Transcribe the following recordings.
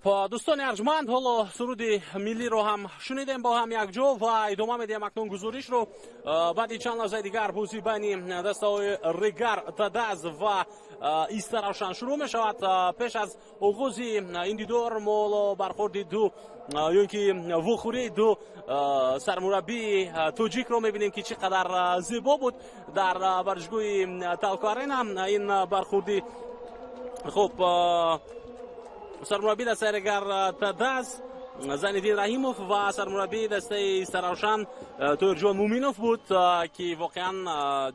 Хуб, дӯстони арҷманд, ҳоло суруди миллиро ҳам шунидем бо ҳам якҷо ва идома медиҳем акнун гузоришро. Баъди чанд лаҳзаи дигар бозӣ байни дастаҳои Регар Тадаз ва Истаравшан шурӯъ мешавад. Пеш аз оғози ин дидор мо ҳоло бархӯрди ду ё ин ки вохӯрии ду сармураббии тоҷикро мебинем, ки чӣ қадар зебо буд дар варзишгоҳи Талко Арена ин бархӯрди. Хуб, сармураббии дастаи Регар Тадаз Зайниддин Раҳимов ва сармураббии дастаи Истаравшан Тоҳирҷон Муминов буд, ки воқеан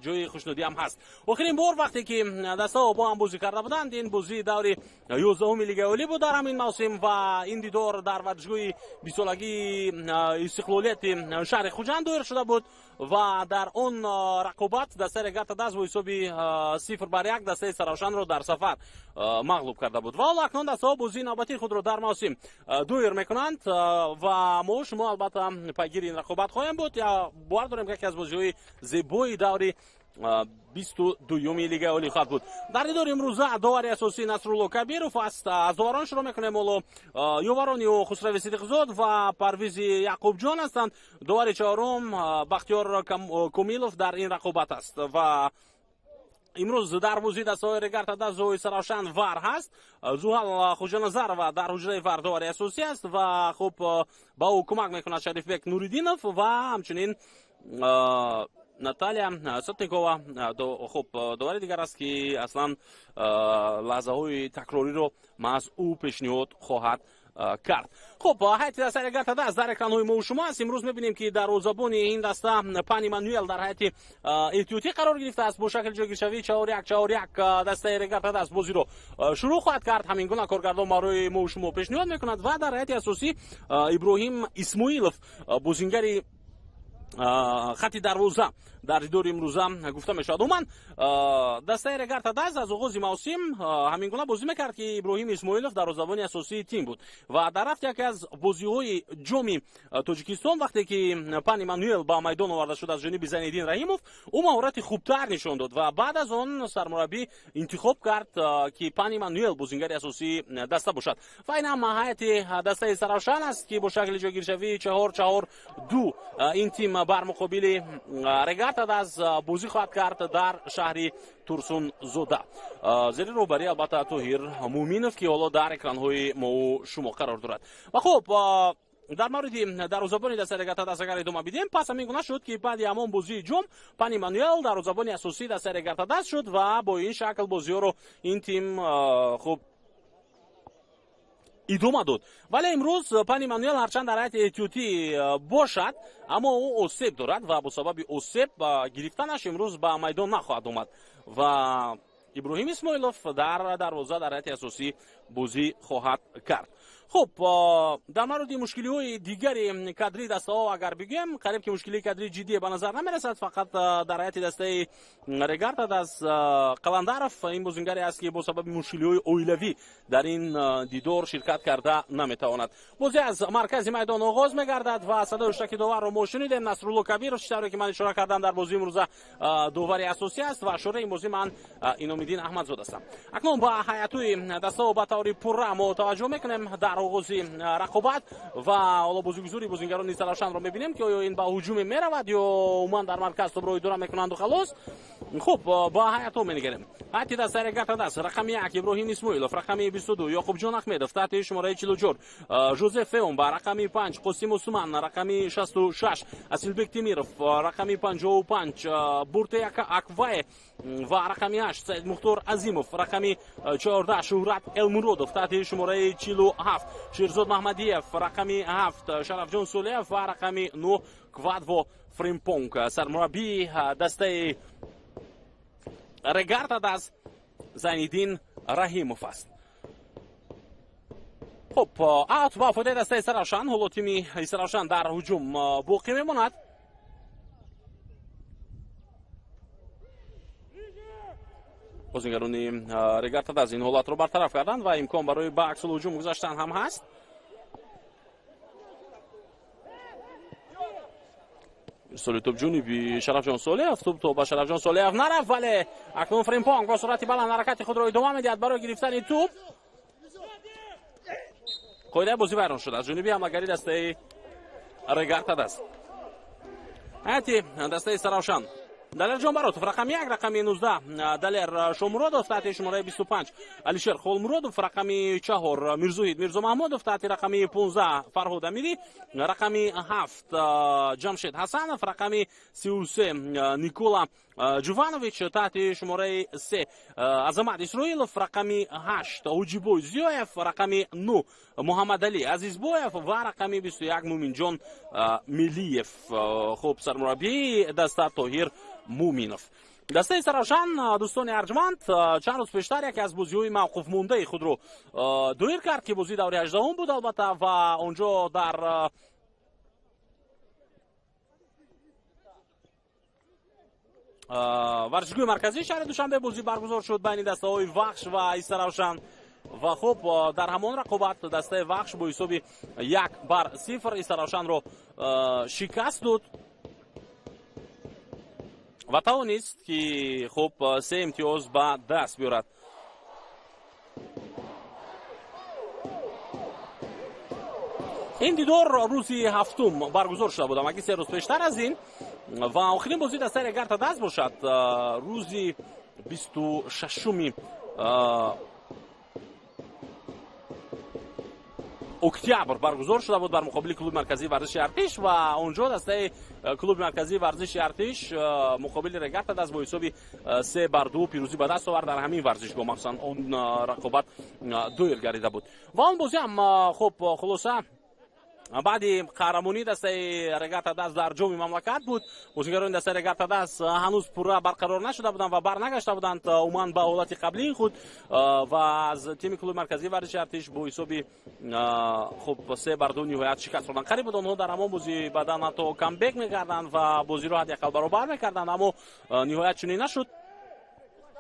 ҷои хушнудиам ҳаст. Охирин бор вақте ки дастаҳо бо ҳам бозӣ карда буданд, ин бозии даври 11-уми Лигаи Олӣ буд дар ҳамин мавсим ва ин дидор дар варзишгоҳи бистсолагии истиқлолияти шаҳри Хуҷанд доир шуда буд ва дар он рақобат дастаи Регар Тадаз бо ҳисоби 0-1 дастаи Истаравшанро дар сафар мағлуб карда буд. Ва ҳоло акнун дастаҳо бозии навбатии худро дар мавсим доир мекунанд ва мо шумо албатта пайгири ин рақобат хоҳем буд. Бовар дорем, ки яке аз бозиҳои зебои даври 22-юми Лигаи Олӣ хоҳад буд. Дар дидори имрӯза довари асосӣ Насрулло Кабиров аст. Аз доварон шурӯъ мекунем ҳоло. Ёварони ӯ Хусрави Сидиқзод ва Парвизи Яъқубҷон ҳастанд. Довари чорум Бахтиёр Комилов дар ин рақобат аст ва имрӯз дар бозии дастаҳои Регар Тадазу Истаравшан ВАР ҳаст. Зуҳал Хуҷаназарова дар ҳуҷраи ВАР довари асосӣ аст ва хуб, ба ӯ кӯмак мекунад Шарифбек Нуриддинов ва ҳамчунин Наталия Сотникова. Хуб, довари дигар аст, ки аслан лаҳзаҳои такрориро маҳз ӯ пешниҳод хоҳад кард. Хуб, ҳайати дастаи Регар Тадаз дар экранҳои мо шумо аст. Имрӯз мебинем, ки дарвозабони ин даста Пани Мануэл дар ҳайати эҳтиётӣ қарор гирифтааст. Бо шакли ҷойгиршавии 4-1-4-1 дастаи Регар Тадаз бозиро шурӯъ хоҳад кард. Ҳамин гуна коргардон барои мо шумо пешниҳод мекунад ва дар ҳайати асосӣ Иброҳим Исмоилов, бозингари хати дарвоза дар дидори имрӯза гуфта мешавад. Умуман, дастаи Регар Тадаз аз оғози мавсим ҳамин гуна бозӣ мекард, ки Иброҳим Исмоилов дарвозабони асосии тим буд ва дар рафт яке аз бозиҳои Ҷоми Тоҷикистон, вақте ки Пани Мануэл ба майдон оварда шуд аз ҷониби Зайниддин Раҳимов, ӯ маҳорати хубтар нишон дод ва баъд аз он сармураббӣ интихоб кард, ки Пани Мануэл бозингари асосии даста бошад. Ва ин ҳам ҳайати дастаи Истаравшан аст, ки бо шакли ҷойгиршавии 4-4-2 ин тим бар муқобили Регар Тадаз бозӣ хоҳад кард дар шаҳри Турсунзода зери роҳбарии албатта Тоҳир Муминов, ки ҳоло дар экранҳои мову шумо қарор дорад. Ва хуб, дар мавриди дарвозабони дастаи Регар Тадаз агар идома бидиҳем, пас ҳамин гуна шуд, ки баъди ҳамон бозии ҷом Пани Мануэл дарвозабони асосии дастаи Регар Тадаз шуд ва бо ин шакл бозиҳоро ин тим хуб идома дод. Вале имрӯз Пани Мануэл ҳарчанд дар ҳайати эҳтиётӣ бошад, аммо ӯ осеб дорад ва бо сабаби осеб гирифтанаш имрӯз ба майдон нахоҳад омад ва Иброҳим Исмоилов дар дарвоза дар ҳайати асосӣ бозӣ хоҳад кард. Хуб, дар мавриди мушкилиҳои дигари кадрии дастаҳо агар бигӯем, қариб ки мушкилии кадрии ҷиддие ба назар намерасад. Фақат дар ҳайати дастаи Регар Тадаз Қаландаров ин бозингаре аст, ки бо сабаби мушкилиҳои оилавӣ дар ин дидор ширкат карда наметавонад. Бозӣ аз маркази майдон оғоз мегардад ва садои ҳуштаки доварро мо шунидем. Насрулло Кабиров, чӣ тавре ки ман ишора кардам, дар бозии имрӯза довари асосӣ аст ва шораи ин бозӣ ман Иномиддин Аҳмадзод ҳастам. Акнун ба ҳайатҳои дастаҳо ба таври пурра мо таваҷҷӯҳ мекунем дар оғози рақобат ва ҳоло бозигузори бозингарони Истаравшанро мебинем, ки оё ин ба ҳуҷуме меравад ё умуман дар марказ тобро идора мекунанду халос. Хуб, ба ҳайатҳо менигарем. Ҳайати дастаи Регар Тадаз: рақами 1 Иброҳим Исмоилов, рақами 22 Ёқубҷон Ахмедов, таҳти шумораи 44 Жозеф Феомба, рақами 5 Қосим Усман, рақами 66 Асилбек Темиров, рақами 55 Бурте Аквае ва рақами 8 Саидмухтор Азимов, рақами 14 Шуҳрат Элмуродов, таҳти шумораи 47 Шерзод Маҳмадиев, рақами 7 Шарафҷон Солиев ва рақами 9 Квадво Фримпонг. Сармураббии дастаи Регар Тадаз Зайниддин Раҳимов аст. Хуб, аут ба фоидаи дастаи Истаравшан. Ҳоло тими Истаравшан дар ҳуҷум боқӣ мемонад. Бозингарони Регар Тадаз ин ҳолатро бартараф карданд ва имкон барои ба аксулҳуҷум гузаштан ҳам ҳаст. Ирсоли тӯб ҷониби Шарафҷон Солиев. Тӯб то ба Шарафҷон Солиев нарафт, вале акнун Фримпонг бо суръати баланд ҳаракати худро идома медиҳад барои гирифтани тӯб. Қоидаи бозӣ вайрон шуд аз ҷониби ҳамлагари дастаи Регар-ТадАЗ. Ҳайати дастаи Истаравшан: Далерҷон Баротов, рақами 1, рақами 19 Далер Шомуродов, таҳти шумораи 25 Алишер Холмуродов, рақами 4 Мирзоҳид Мирзомаҳмудов, таҳти рақами 15 Фарҳод Амирӣ, рақами 7 Ҷамшед Ҳасанов, рақами 33 Никола Ҷуванович, таҳти шумораи 3 Азамат Исроилов, рақами 8 Ҳуҷибой Зиёев, рақами 9 Муҳаммадалӣ Азизбоев ва рақами 21 Муминҷон Мелиев. Хуб, сармураббии даста Тоҳир Муминов. Дастаи Истаравшан, дӯстони арҷманд, чанд рӯз пештар яке аз бозиҳои мавқуфмондаи худро доир кард, ки бозии даври 18-ум буд албатта, ва онҷо дар варзишгоҳи марказии шаҳри Душанбе бозӣ баргузор шуд байни дастаҳои Вахш ва Истаравшан. Ва хуб, дар ҳамон рақобат дастаи Вахш бо ҳисоби 1-0 Истаравшанро шикаст дод ва тавонист, ки хуб, се имтиёз ба даст биёрад. Ин дидор рӯзи ҳафтум баргузор шуда буд, амаки 3 рӯз пештар аз ин, ва охирин бозии дастаи Регар-ТадАЗ бошад рӯзи 26 октябр баргузор шуда буд бар муқобили клуби марказии варзиши Артиш, ва онҷо дастаи клуби марказии варзиши Артиш муқобили Регар-ТадАЗ бо ҳисоби 3-2 пирӯзӣ ба даст овард дар ҳамин варзишгоҳ. Махсусан он рақобат доир гардида буд ва он бозӣ ҳам хуб, хулоса, баъди қаҳрамонии дастаи Регар-ТадАЗ дар ҷоми мамлакат буд. Бозигарони дастаи Регар-ТадАЗ ҳанӯз пурра барқарор нашуда буданд ва барнагашта буданд умуман ба ҳолати қаблии худ, ва аз тими клуби марказии варзиши Артиш бо ҳисоби хуб 3-2 ниҳоят шикаст хӯрданд. Қариб буд онҳо дар ҳамон бозӣ баъдан ҳатто камбек мекарданд ва бозиро ҳадди ақал баробар мекарданд, аммо ниҳоят чунин нашуд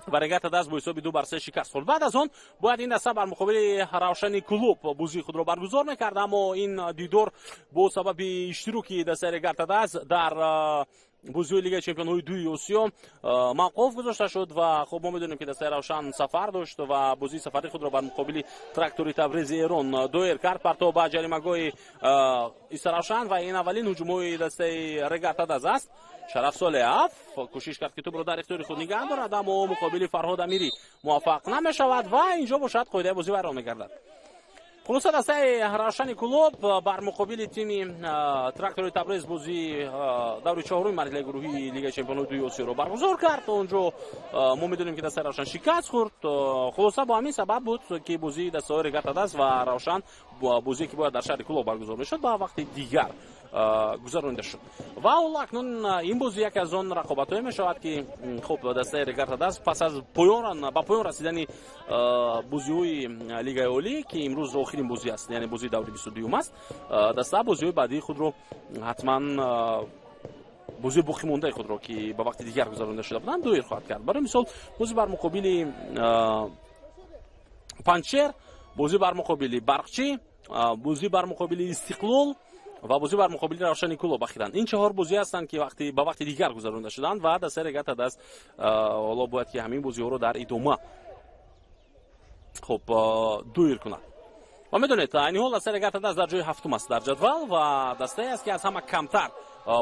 ва Регар-ТадАЗ бо ҳисоби 2-3 шикаст хӯрд. Баъд аз он бояд ин даста бар муқобили Равшани Клуб бозии худро баргузор мекард, аммо ин дидор бо сабаби иштироки дастаи Регар-ТадАЗ дар бозиҳои Лигаи чемпионҳои дуи Осиё мавқуф гузошта шуд. Ва хуб, мо медонем, ки дастаи Равшан сафар дошт ва бозии сафарии худро бар муқобили Трактори Табризи Эрон доир кард. Партов ба ҷаримагоҳи Истаравшан ва ин аввалин ҳуҷумҳои дастаи Регар-ТадАЗ аст. Шараф Солеҳов кӯшиш кард, ки тӯбро дар ихтиёри худ нигаҳ дорад, аммо муқобили Фарҳод Амирӣ муваффақ намешавад ва инҷо бошад қоидаи бозӣ вайрон мегардад. Хулоса, дастаи Равшани Клуб бар муқобили тими Трактори Табриз бозии даври чоҳуми марҳилаи гурӯҳии Лигаи чемпионҳои дуи Осиёро баргузор кард. Онҷо мо медонем, ки дастаи Равшан шикаст хӯрд. Хулоса, бо ҳамин сабаб буд, ки бозии дастаҳои Регар-ТадАЗ ва Равшан, бозие ки бояд дар шаҳри Кӯлоб баргузор мешуд, ба вақти дигар гузаронида шуд. Ва ҳоло акнун ин бозӣ яке аз он рақобатҳое мешавад, ки хуб, дастаи Регар-ТадАЗ пас аз ба поён расидани бозиҳои Лигаи Олӣ, ки имрӯз охирин бозӣ аст, яъне бозии даври 22-юм аст, даста бозиҳои баъдии худро ҳатман, бозии боқимондаи худро, ки ба вақти дигар гузаронида шуда буданд, доир хоҳад кард. Барои мисол, бозӣ бар муқобили Панҷшер, бозӣ бар муқобили Барқчӣ, бозӣ бар муқобили Истиқлол ва бозӣ бар муқобили Равшани Кӯлоб. Ахиран ин чаҳор бозӣ ҳастанд, ки ба вақти дигар гузаронида шуданд ва дастаи Регар-ТадАЗ ҳоло бояд, ки ҳамин бозиҳоро дар идома хуб доир кунад. Ва медонед, айни ҳол дастаи Регар-ТадАЗ дар ҷои ҳафтум аст дар ҷадвал ва дастае аст, ки аз ҳама камтар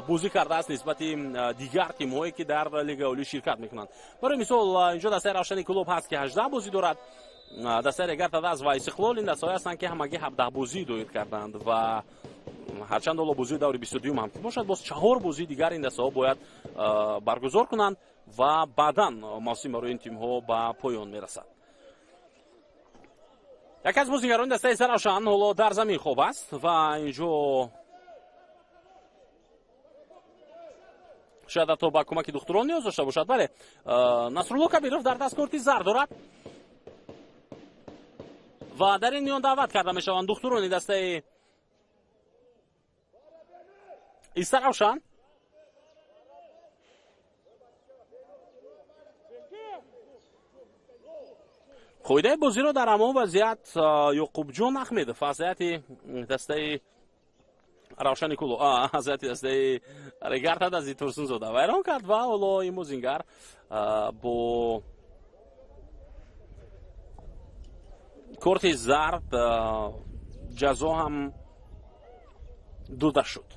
бозӣ кардааст нисбати дигар тимҳое, ки дар Лигаи Олӣ ширкат мекунанд. Барои мисол, инҷо дастаи Равшани Клуб ҳаст, ки 18 бозӣ дорад. Дастаи Регар-ТадАЗ ва Истиқлол ин дастаҳое ҳастанд, ки ҳамагӣ 17 бозӣ доир карданд, ва ҳарчанд ҳоло бозии даври 22-юм ҳам ки бошад, боз чаҳор бозии дигар ин дастаҳо бояд баргузор кунанд ва баъдан мавсим барои ин тимҳо ба поён мерасад. Яке аз бозигарони дастаи Истаравшан ҳоло дар замин хоб аст ва инҷо шояд ҳатто ба кӯмаки духтурон ниёз дошта бошад. Бале, Насрулло Кабиров дар даст корти зард дорад ва дар ин миён даъват карда мешаванд духтурони дастаи Истаравшан. Қоидаи бозиро дар ҳамон вазъият Ёқубҷон Аҳмедов аз ҳайати дастаи Равшани Кӯлоб, аз ҳайати дастаи Регар-ТадАЗи Турсунзода вайрон кард ва ҳоло ин бозингар бо корти зард Ҷазо ҳам дода шуд.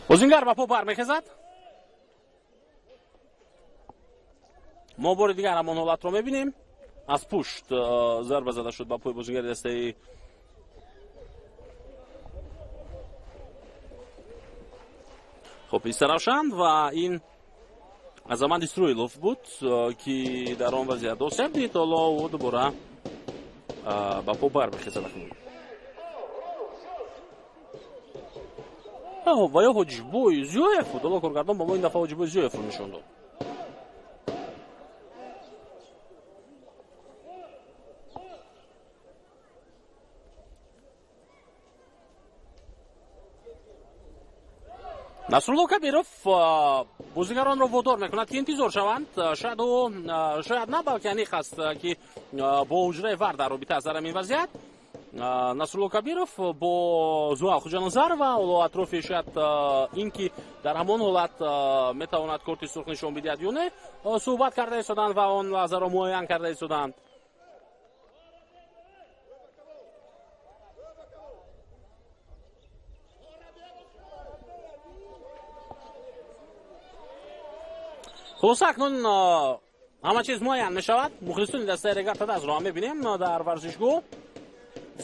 Бозингар ба по бармехезад. Мо бори дигар ҳамон ҳолатро мебинем. Аз пушт зарба зада шуд ба пои бозингари дастаи хуб Истаравшан ва ин Азамат Исроилов буд, ки дар он вазъият осеб дид. Ҳоло ӯ дубора ба по бармехезад акнун. Ва ё Ҳоҷибой Зиёев буд. Ҳоло коргардон ба мо ин дафъа Ҳоҷибой Зиёевро нишон дод. Насрулло Кабиров бозигаронро водор мекунад, ки интизор шаванд. Шояд ӯ, шояд на, балки аниқ аст, ки бо ҳуҷраи ВАР дар робита аст дар ҳамин вазъият. Насрулло Кабиров бо Зуал Хуҷаназарова ҳоло атрофи шояд ин ки дар ҳамон ҳолат метавонад корти сурх нишон бидиҳад ё не, суҳбат карда истоданд ва он лаҳзаро муайян карда истоданд. Хулоса, акнун ҳама чиз муайян мешавад. Мухлисони дастаи Регар-ТадАЗро ҳам мебинем дар варзишгоҳ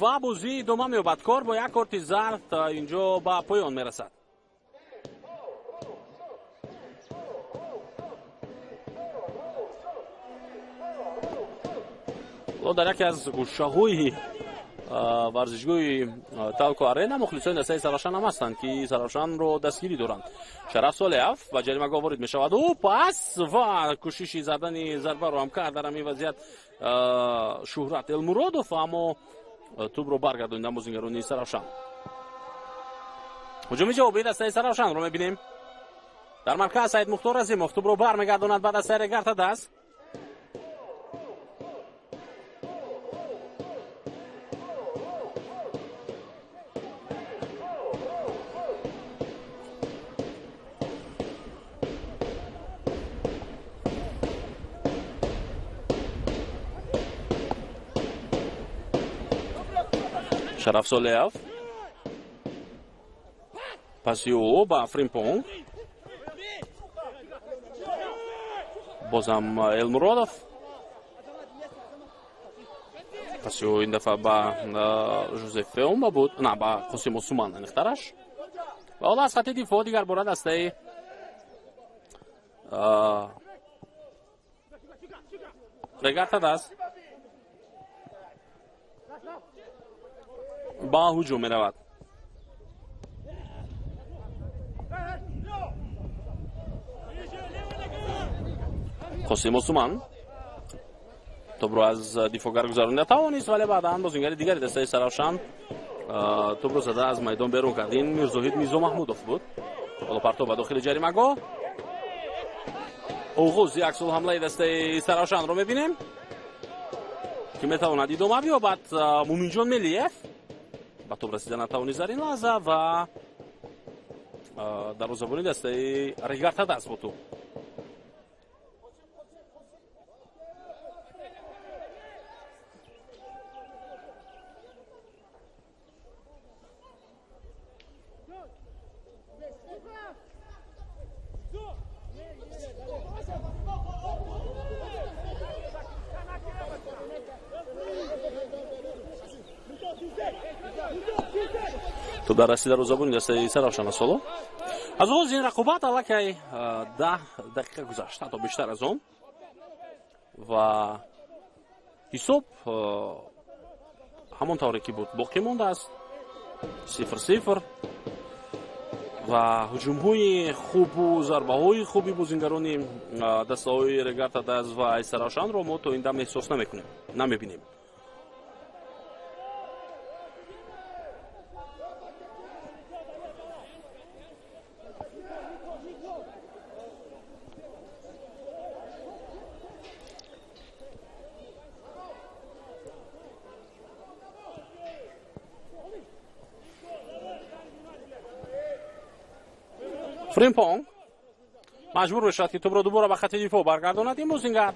ва бозӣ идома меёбад. Кор бо як корти зард инҷо ба поён мерасад. Ҳоло дар яке аз гӯшаҳои варзишгоҳи Талко Арена мухлисони дастаи Саравшан ҳам ҳастанд, ки Саравшанро дастгирӣ доранд. Шараф Солеев ба ҷаримагоҳ ворид мешавад. Ӯ пас ва кӯшиши задани зарбаро ҳам кард дар ҳамин вазъият Шуҳрат Элмуродов, аммо тӯбро баргардонидан бозингарони Саравшан. Ҳуҷуми ҷавобии дастаи Саравшанро мебинем. Дар марказ Саид Мухтор Азимов тӯбро бармегардонад ба дастаи Регар-ТадАЗ. Шараф Солеев паси ӯ ба Фримпонг, бозам Элмуродов паси ӯ ин дафъа ба Жозеф Феумба буд, на, ба Қосим Осуман аниқтараш. Ва ҳоло аз хати дифоъ дигар бора дастаи Регар-ТадАЗ ба ҳуҷум меравад. Қосим Осуман тӯбро аз дифоъгар гузаронида тавонист, вале баъдан бозингари дигари дастаи Саравшан тӯбро зада аз майдон берун кард. Ин Мирзоҳид Мирзо Маҳмудов буд. Ҳоло партоб ба дохили ҷаримагоҳ. Оғози аксулҳамлаи дастаи Саравшанро мебинем, ки метавонад идома биёбад. Муминҷон Мелиев ба тӯб расида натавонист дар ин лаҳза ва дарвозабони дастаи Регар-ТадАЗ бо тӯб. Тӯб дар расида дарвозабони дастаи Саравшан аст. Ҳоло аз оғози ин рақобат аллакай 10 дақиқа гузашт, ҳатто бештар аз он, ва ҳисоб ҳамон тавре ки буд боқӣ мондааст, 0-0. Ва ҳуҷумҳои хубу зарбаҳои хуби бозингарони дастаҳои Регар-ТадАЗ ва Истаравшанро мо то ин дам эҳсос намекунем, намебинем. Фримпонг маҷбур мешавад, ки тӯбро дубора ба хати дифоъ баргардонад. Ин бозингар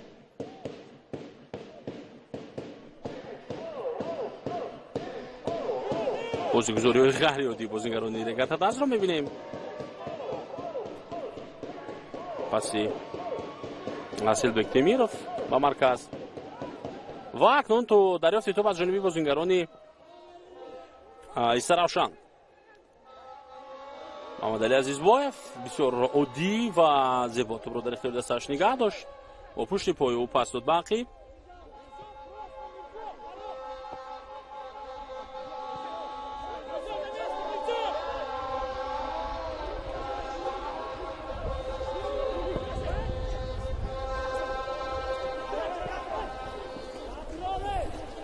бозигузориҳои ғайриоддии бозингарони Регар-ТадАЗро мебинем. Паси Асилбек Темиров ба марказ ва акнун ту дарёфти тӯб аз ҷониби бозингарони Истаравшан. Муҳаммадалӣ Азизбоев бисёр оддӣ ва зебо тӯбро дар ихтиёри дастааш нигаҳ дошт, бо пушти пои ӯ пас дод ба ақиб.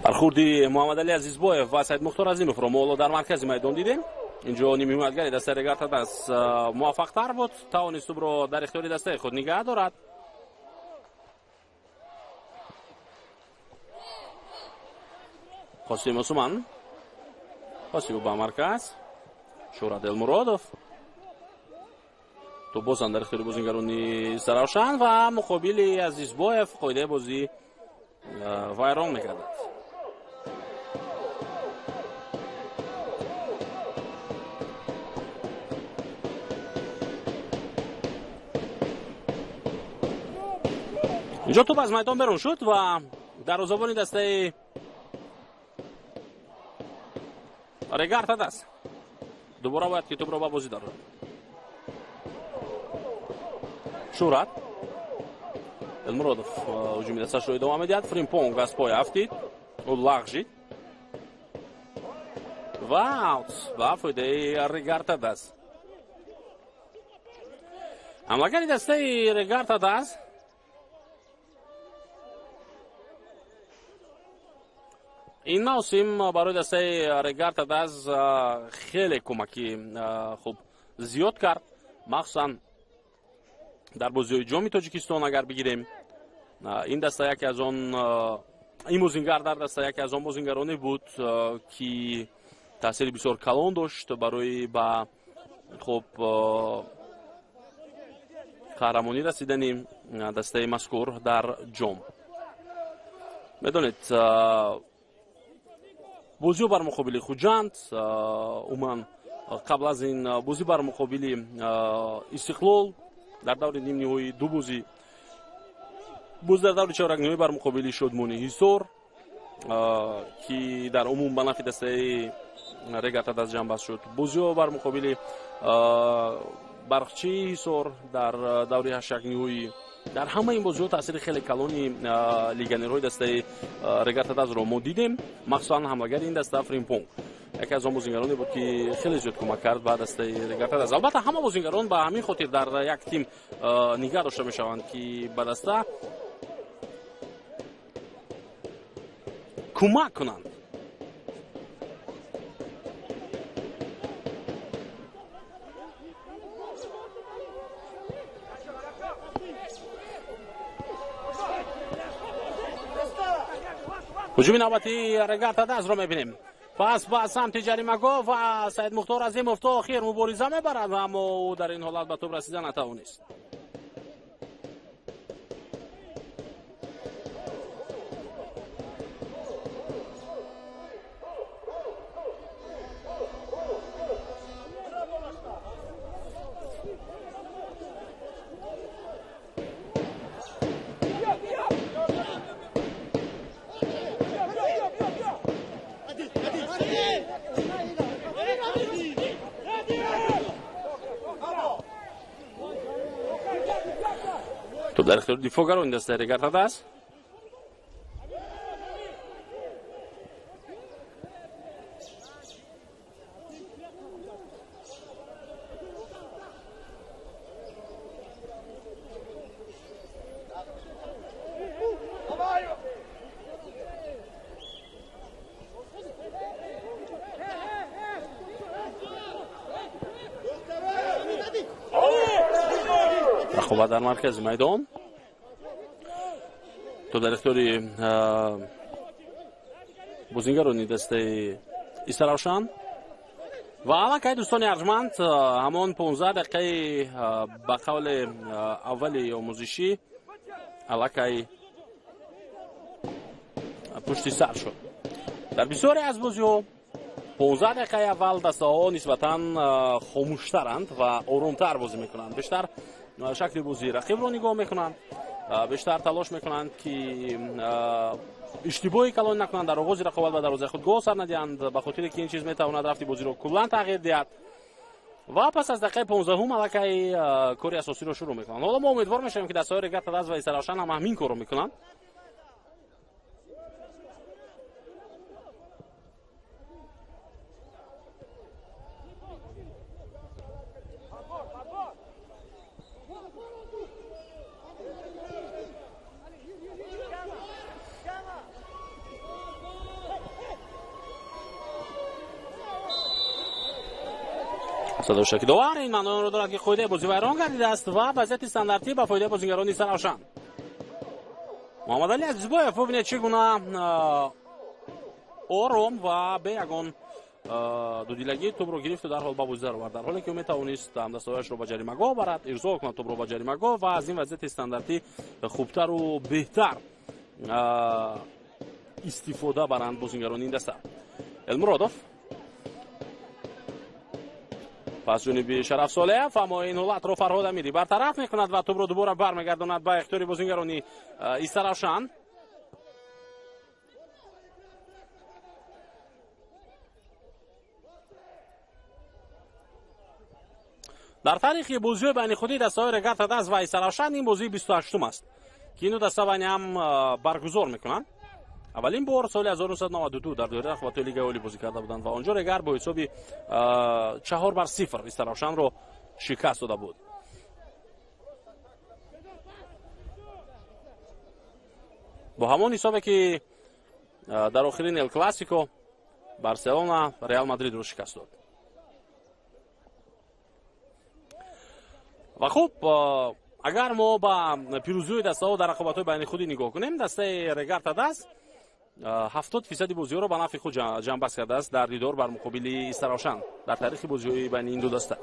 Бархурди Муҳаммадалӣ Азизбоев ва Саидмухтор Азимовро мо ҳоло дар маркази майдон дидем. Инҷо нимҳимоятгари дастаи Регар-ТадАЗ муваффақтар буд, тавонист тӯбро дар ихтиёри дастаи худ нигаҳ дорад. Қосим Усман, Қосимов ба марказ, Шӯҳрат Элмуродов, тӯб бозам дар ихтиёри бозингарони Саравшан ва муқобили Азизбоев қоидаи бозӣ вайрон мегардад. Инҷо тӯб аз майдон берун шуд ва дарвозабони дастаи Регар-ТадАЗ дубора бояд ки тӯбро ба бозӣ дарорад. Шӯҳрат Элмуродов ҳуҷуми дасташро идома медиҳад. Фримпонг аз пой афтид, ӯ лағжид ва аут ба фоидаи Регар-ТадАЗ. Ҳамлагари дастаи Регар-ТадАЗ ин мавсим барои дастаи Регар-ТадАЗ хеле кӯмаки хуб зиёд кард, махсусан дар бозиҳои ҷоми Тоҷикистон агар бигирем. Ин даста яке аз он, ин бозингар дар даста яке аз он бозингароне буд, ки таъсири бисёр калон дошт барои ба хуб қаҳрамонӣ расидани дастаи мазкур дар ҷом. Медонед, бозиҳо бар муқобили Хуҷанд, умуман қабл аз ин бозӣ бар муқобили Истиқлол дар даври нимниҳоӣ, ду бозӣ боз дар даври чоракниҳоӣ бар муқобили Шодмони Ҳисор, ки дар умум ба нафи дастаи Регар-ТадАЗ ҷамъбаст шуд. Бозиҳо бар муқобили Барқчии Ҳисор дар даври ҳаштякниҳоӣ. Дар ҳама ин бозиҳо таъсири хеле калони легионерҳои дастаи Регар-ТадАЗро мо дидем, махсусан ҳамлагари ин даста Фримпонг яке аз он бозингароне буд, ки хеле зиёд кӯмак кард ба дастаи Регар-ТадАЗ. Албатта, ҳама бозингарон ба ҳамин хотир дар як тим нигаҳ дошта мешаванд, ки ба даста кӯмак кунанд. Ҳуҷуми навбатии Регар-ТадАЗро мебинем. Пас ба самти ҷаримагоҳ ва Саидмухтор Азимов то охир мубориза мебарад, аммо ӯ дар ин ҳолат ба тӯб расида натавонист. Тӯб дар ихтиёри дифоъгарони дастаи Регар-ТадАЗ. Рақобат дар маркази майдон. Тӯб дар ихтиёри бозингарони дастаи Истаравшан. Ва аллакай, дӯстони арҷманд, ҳамон 15 дақиқаи ба қавли аввали омӯзишӣ аллакай пушти сар шуд. Дар бисёре аз бозиҳо 15 дақиқаи аввал дастаҳо нисбатан хомӯштаранд ва оромтар бозӣ мекунанд, бештар шакли бозии рақибро нигоҳ мекунанд, бештар талош мекунанд, ки иштибоҳи калон накунанд дар оғози рақобат ба дарвозаи худ гол сар надиҳанд, ба хотире ки ин чиз метавонад рафти бозиро куллан тағйир диҳад. Ва пас аз дақиқаи 15-ум аллакай кори асосиро шурӯъ мекунанд. Ҳоло мо умедвор мешавем, ки дастаҳои Регар ТадАЗ ва Истаравшан ҳам ҳамин корро мекунанд. Садои шакидовар ин маъноро дорад, ки қоидаи бозӣ вайрон гардидааст ва вазъияти стандартӣ ба фоидаи бозигарони Истаравшан. Муҳаммадалӣ Азизбоев, бубинед, чӣ гуна ором ва бе ягон дудилагӣ тӯбро гирифту дарҳол ба бозӣ даровард, дар ҳоле ки ӯ метавонист ҳамдастаҳояшро ба ҷаримагоҳ барад, ирсол кунад тӯбро ба ҷаримагоҳ ва аз ин вазъияти стандартӣ хубтару беҳтар истифода баранд бозигарони ин даста. Элмуродов пас ҷониби Шараф Солеев, аммо ин ҳолатро Фарҳод Амирӣ бартараф мекунад ва тӯбро дубора бармегардонад ба ихтиёри бозигарони Истаравшан. Дар таърихи бозиҳои байни худии дастаҳои Регар ТадАЗ ва Истаравшан ин бозии 28-ум аст, ки ину даста байни ҳам баргузор мекунанд. Аввалин бор соли 1992 дар доираи рақобатҳои Лигаи Олӣ бозӣ карда буданд ва онҷо Регар бо ҳисоби 4-0 Истаравшанро шикаст дода буд. Бо ҳамон ҳисобе, ки дар охирин Эл Классико Барселона Реал Мадридро шикаст дод. Ва хуб, агар мо ба пирӯзиҳои дастаҳо дар рақобатҳои байни худӣ нигоҳ кунем, дастаи Регар ТадАЗ 70% бозиҳоро ба нафъи худ ҷамъбаст кардааст дар дидор бар муқобили Истаравшан. Дар таърихи бозиҳои байни ин ду даста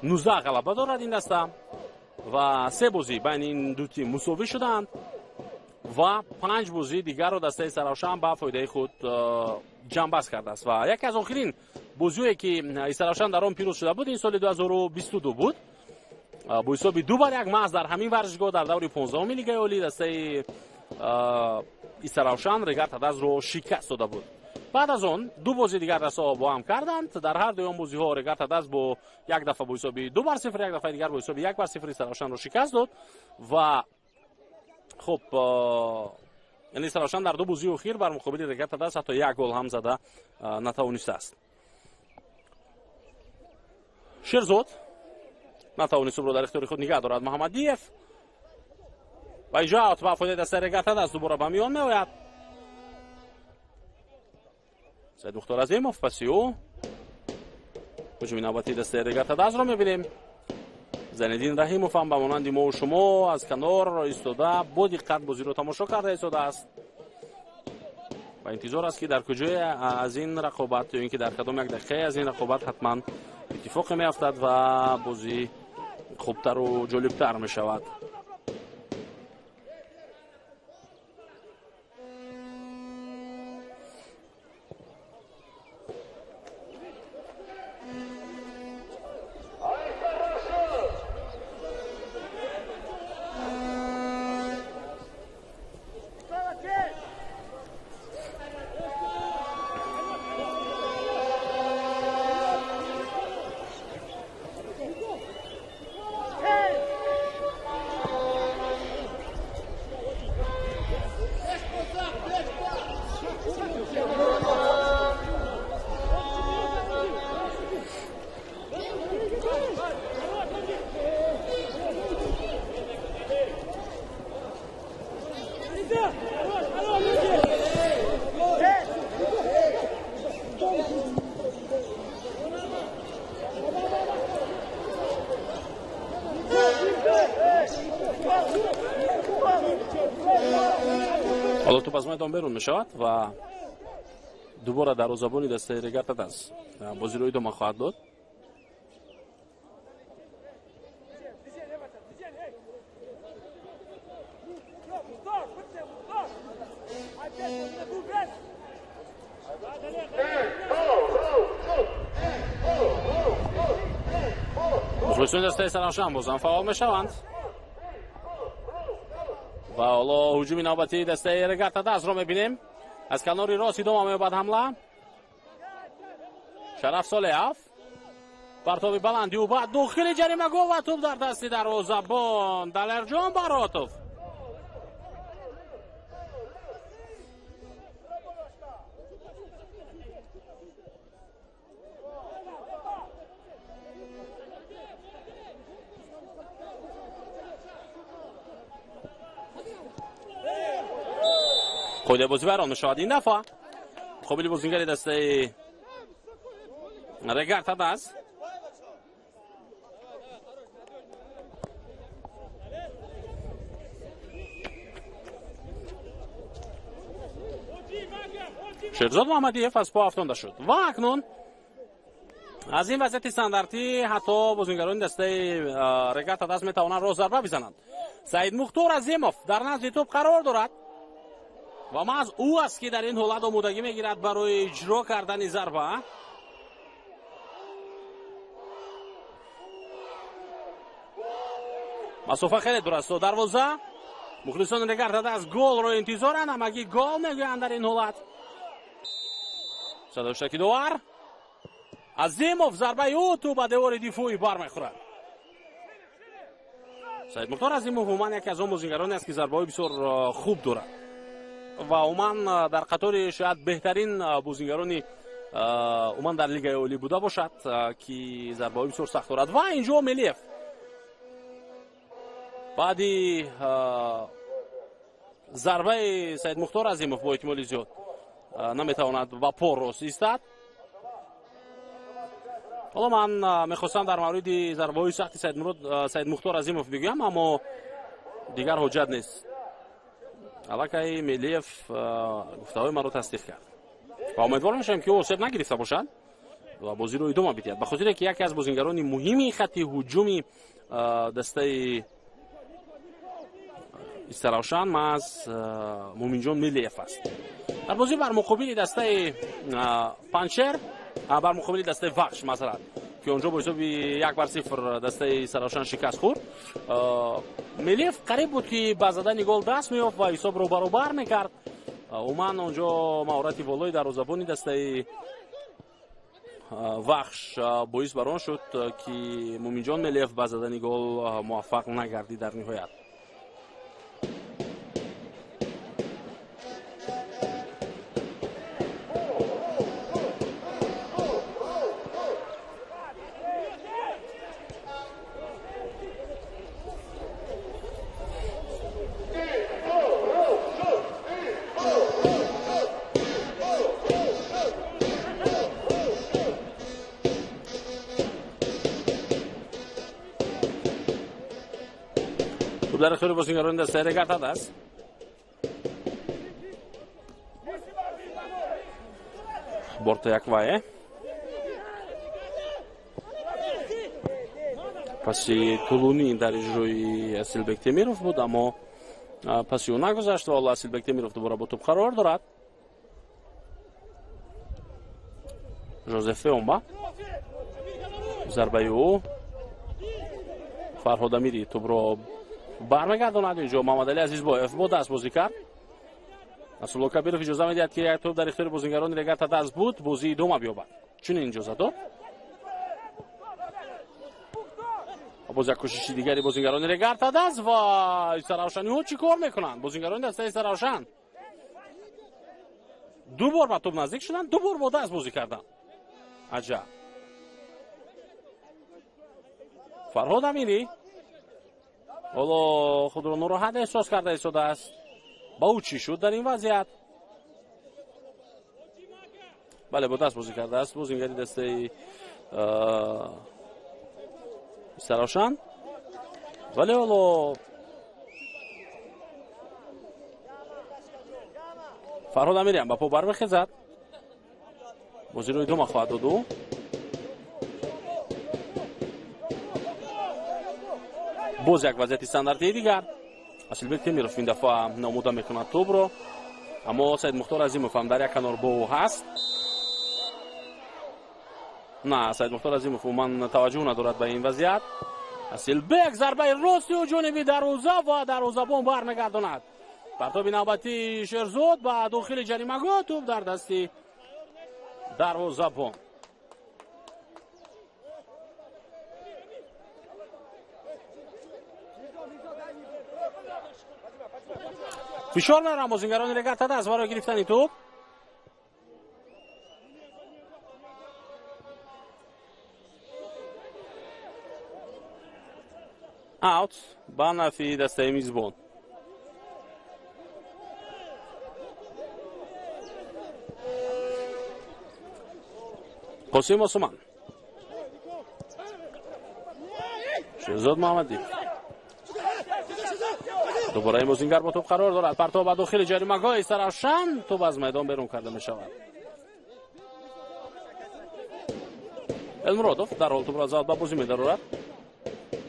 19 ғалаба дорад ин даста ва се бозӣ байни ин ду тим мусовӣ шудаанд ва панҷ бозии дигарро дастаи Истаравшан ба фоидаи худ ҷамъбаст кардааст. Ва яке аз охирин бозиҳое, ки Истаравшан дар он пирӯз шуда буд, ин соли 2022 буд бо ҳисоби 2-1 маҳз дар ҳамин варзишгоҳ дар даври 15-уми Лигаи Олӣ дастаи Истаравшан Регар ТадАЗро шикаст дода буд. Баъд аз он ду бози дигар дастаҳо бо ҳам карданд. Дар ҳар дуи он бозиҳо Регар ТадАЗ бо як дафъа бо ҳисоби 2-0, як дафъаи дигар бо ҳисоби 1-0 Истаравшанро шикаст дод. Ва хуб, яъне Истаравшан дар ду бозии охир бар муқобили Регар ТадАЗ ҳатто як гол ҳам зада натавонистааст. Шерзод натавонист тӯбро дар ихтиёри худ нигаҳ дорад. Муҳаммадиев ва инҷо аут ба фоидаи дастаи Регар ТадАЗ дубора ба миён меояд. Саид Мухтор Азимов паси ӯ ҳуҷуми навбатии дастаи Регар ТадАЗро мебинем. Зайниддин Раҳимов ҳам ба монанди мо шумо аз канор истода бо диққат бозиро тамошо карда истодааст ва интизор аст, ки дар куҷое аз ин рақобат ё ин ки дар кадом як дақиқае аз ин рақобат ҳатман иттифоқе меафтад ва бозӣ хубтару ҷолибтар мешавад. Ҳоло тӯп аз майдон берун мешавад ва Дубора дарвозабони дастаи Регар-ТадАЗ бозиро идома хоҳад дод. Мухлисони дастаи Истаравшан бозам фаъол мешаванд ва ҳоло ҳуҷуми навбатии дастаи Регар-ТадАЗро мебинем. Аз канори рост идома меёбад ҳамла. Шараф Солеҳов партоби баланди ӯ ба дохили ҷаримагоҳ ва тӯб дар дасти дарвозабон Далерҷон Баротов. Қоидаи бозӣ вайрон мешавад ин дафъа. Муқобили бозингари дастаи Регар-ТадАЗ. Шерзод Муҳаммадиев аз по афтонда шуд ва акнун аз ин вазъияти стандартӣ ҳатто бозингарони дастаи Регар-ТадАЗ метавонанд рост зарба бизананд. Саидмухтор Азимов дар назди тӯб қарор дорад ва маҳз ӯ аст, ки дар ин ҳолат омодагӣ мегирад барои иҷро кардани зарба. Масофа хеле дур аст то дарвоза. Мухлисони Регар-ТадАЗ голро интизоранд, ҳамагӣ гол мегӯянд дар ин ҳолат. Садоштаки довар. Азимов зарбаи ӯ тӯб ба девори дифоӣ бармехӯрад. Саидмухтор Азимов умуман яке аз он бозингароне аст, ки зарбаҳои бисёр хуб дорад ва умуман дар қатори шояд беҳтарин бозингарони умуман дар лигаи олӣ буда бошад, ки зарбаҳои бисёр сахт дорад. Ва инҷо Мелиев баъди зарбаи Саидмухтор Азимов бо эҳтимоли зиёд наметавонад ба по рост истад. Ҳоло ман мехостам дар мавриди зарбаҳои сахти Саидмухтор Азимов бигӯям, аммо дигар ҳоҷат нест. Аллакай Мелиев гуфтаҳои маро тасдиқ кард ва умедвор мешавем, ки ӯ осеб нагирифта бошад ва бозиро идома бидиҳад, ба хотире ки яке аз бозингарони муҳими хатти ҳуҷуми дастаи Истаравшан маҳз Муминҷон Мелиев аст. Дар бозӣ бар муқобили дастаи Панчер, бар муқобили дастаи Вахш масалан, ки онҷо бо ҳисоби 1-0 дастаи Истаравшан шикаст хӯрд, Мелиев қариб буд, ки ба задани гол даст меёфт ва ҳисобро баробар мекард. Умуман онҷо маҳорати волои дарвозабони дастаи Вахш боис бар он шуд, ки Муминҷон Мелиев ба задани гол муваффақ нагардид дар ниҳоят. Дар ихтиёри бозингарони дастаи Регар-ТадАЗ. Борто Яквае паси тӯлунӣ дар иҷрои Асилбек Темиров буд, аммо паси ӯ нагузашт ва ҳоло Асилбек Темиров дубора бо тӯб қарор дорад. Жозеф Феомба зарбаи ӯ Фарҳод Амири тӯбро бармегардонад. Инҷо Муҳаммадалӣ Азизбоев бо даст бозӣ кард. Насрулло Кабиров иҷоза медиҳад, ки як тӯб дар ихтиёри бозингарони Регар-ТадАЗ буд, бозӣ идома биёбад. Чунин иҷоза дод. Боз як кӯшиши дигари бозингарони Регар-ТадАЗ ва Истаравшаниҳо чӣ кор мекунанд? Бозингарони дастаи Истаравшан ду бор ба тӯб наздик шуданд, ду бор бо даст бозӣ карданд. Аҷаб! Фарҳод Амирӣ ҳоло худро нороҳат эҳсос карда истодааст. Ба ӯ чӣ шуд дар ин вазъият? Бале, бо даст бозӣ кардааст бозингари дастаи Истаравшан, вале ҳоло Фарҳод Амириам ба по бармехезад. Бозиро идома хоҳад дод ӯ. Боз як вазъияти стандартии дигар. Асилбек Темиров ин дафъа омода мекунад тӯбро, аммо Саидмухтор Азимов ҳам дар як канор бо ӯ ҳаст. На, Саидмухтор Азимов умуман таваҷҷӯҳ надорад ба ин вазъият. Асилбек зарбаи рости ӯ ҷониби дарвоза ва дарвозабон бармегардонад. Партоби навбатии Шерзод ба дохили ҷаримагоҳ, тӯб дар дасти дарвозабон. Фишор меоранд бозингарони Регар-ТадАЗ барои гирифтани тӯб. Аут ба нафи дастаи мизбон. Қосим Осуман, Шерзод Муҳаммадиев. Дубора ин бозингар бо тӯб қарор дорад. Партоб ба дохили ҷаримагоҳи Истаравшан, тӯб аз майдон берун карда мешавад. Элмуродов дарҳол тӯбро аз аут ба бозӣ медарорад.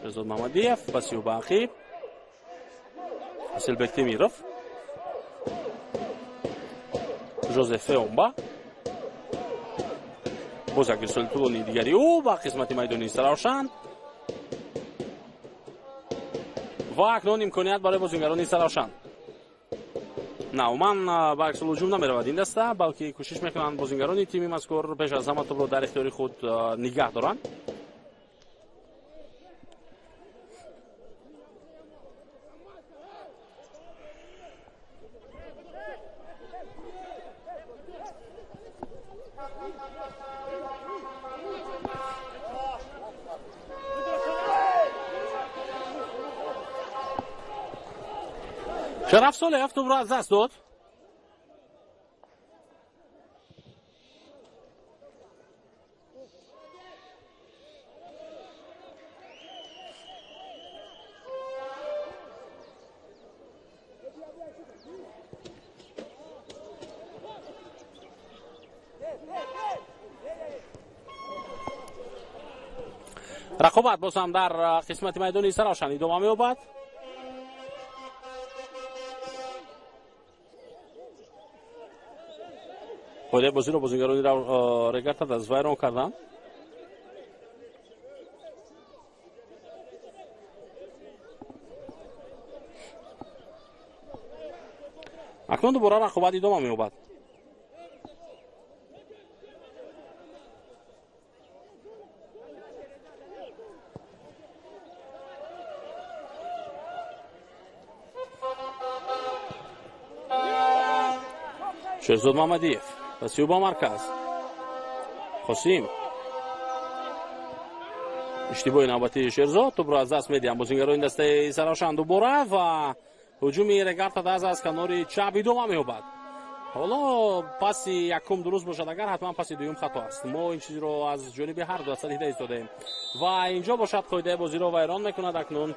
Шерзод Муҳаммадиев паси ӯ ба ақиб. Асилбек Темиров, Жозеф Феомба. Боз як ирсоли тӯлонии дигари ӯ ба қисмати майдони Истаравшан. Ва акнун имконият барои бозингарони Истаравшан. На, умуман ба аксул ҳуҷум намеравад ин даста, балки кӯшиш мекунанд бозингарони тими мазкур пеш аз ҳама тӯбро дар ихтиёри худ нигаҳ доранд. Шараф Солеев тӯбро аз даст дод. Рақобат боз ҳам дар қисмати майдони Истаравшан идома меёбад. Қоидаи бозиро бозингарони Регар-ТадАЗ вайрон карданд. Акнун дубора рақобат идома меёбад. Шерзод Муҳаммадиев паси ӯ ба марказ. Қосим. Иштибоҳи навбатии Шерзод, тӯбро аз даст медиҳанд бозингарони дастаи Истаравшан дубора ва ҳуҷуми Регар-ТадАЗ аз канори чап идома меёбад. Ҳоло паси якум дуруст бошад, агар ҳатман паси дуюм хато аст. Мо ин чизро аз ҷониби ҳар ду даста дида истодаем. Ва инҷо бошад қоидаи бозиро вайрон мекунад акнун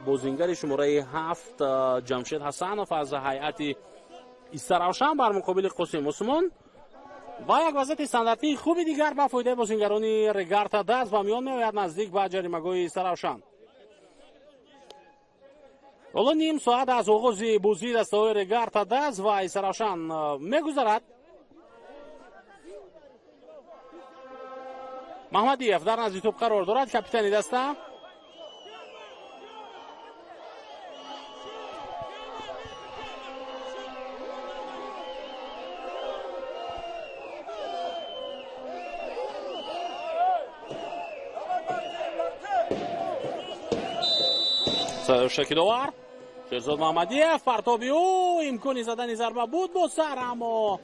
бозингари шумораи 7 Ҷамшед Ҳасанов аз ҳайати Истаравшан бар муқобили Қосим Усмон. Ва як вазъияти стандартии хуби дигар ба фоидаи бозингарони Регар-ТадАЗ ба миён меояд наздик ба ҷаримагоҳи Истаравшан. Ҳоло ним соат аз оғози бозии дастаҳои Регар-ТадАЗ ва Истаравшан мегузарад. Маҳмадиев дар назди тӯб қарор дорад, капитани даста. Шакидовар Шерзод Муҳаммадиев, партоби ӯ, имкони задани зарба буд бо сар, аммо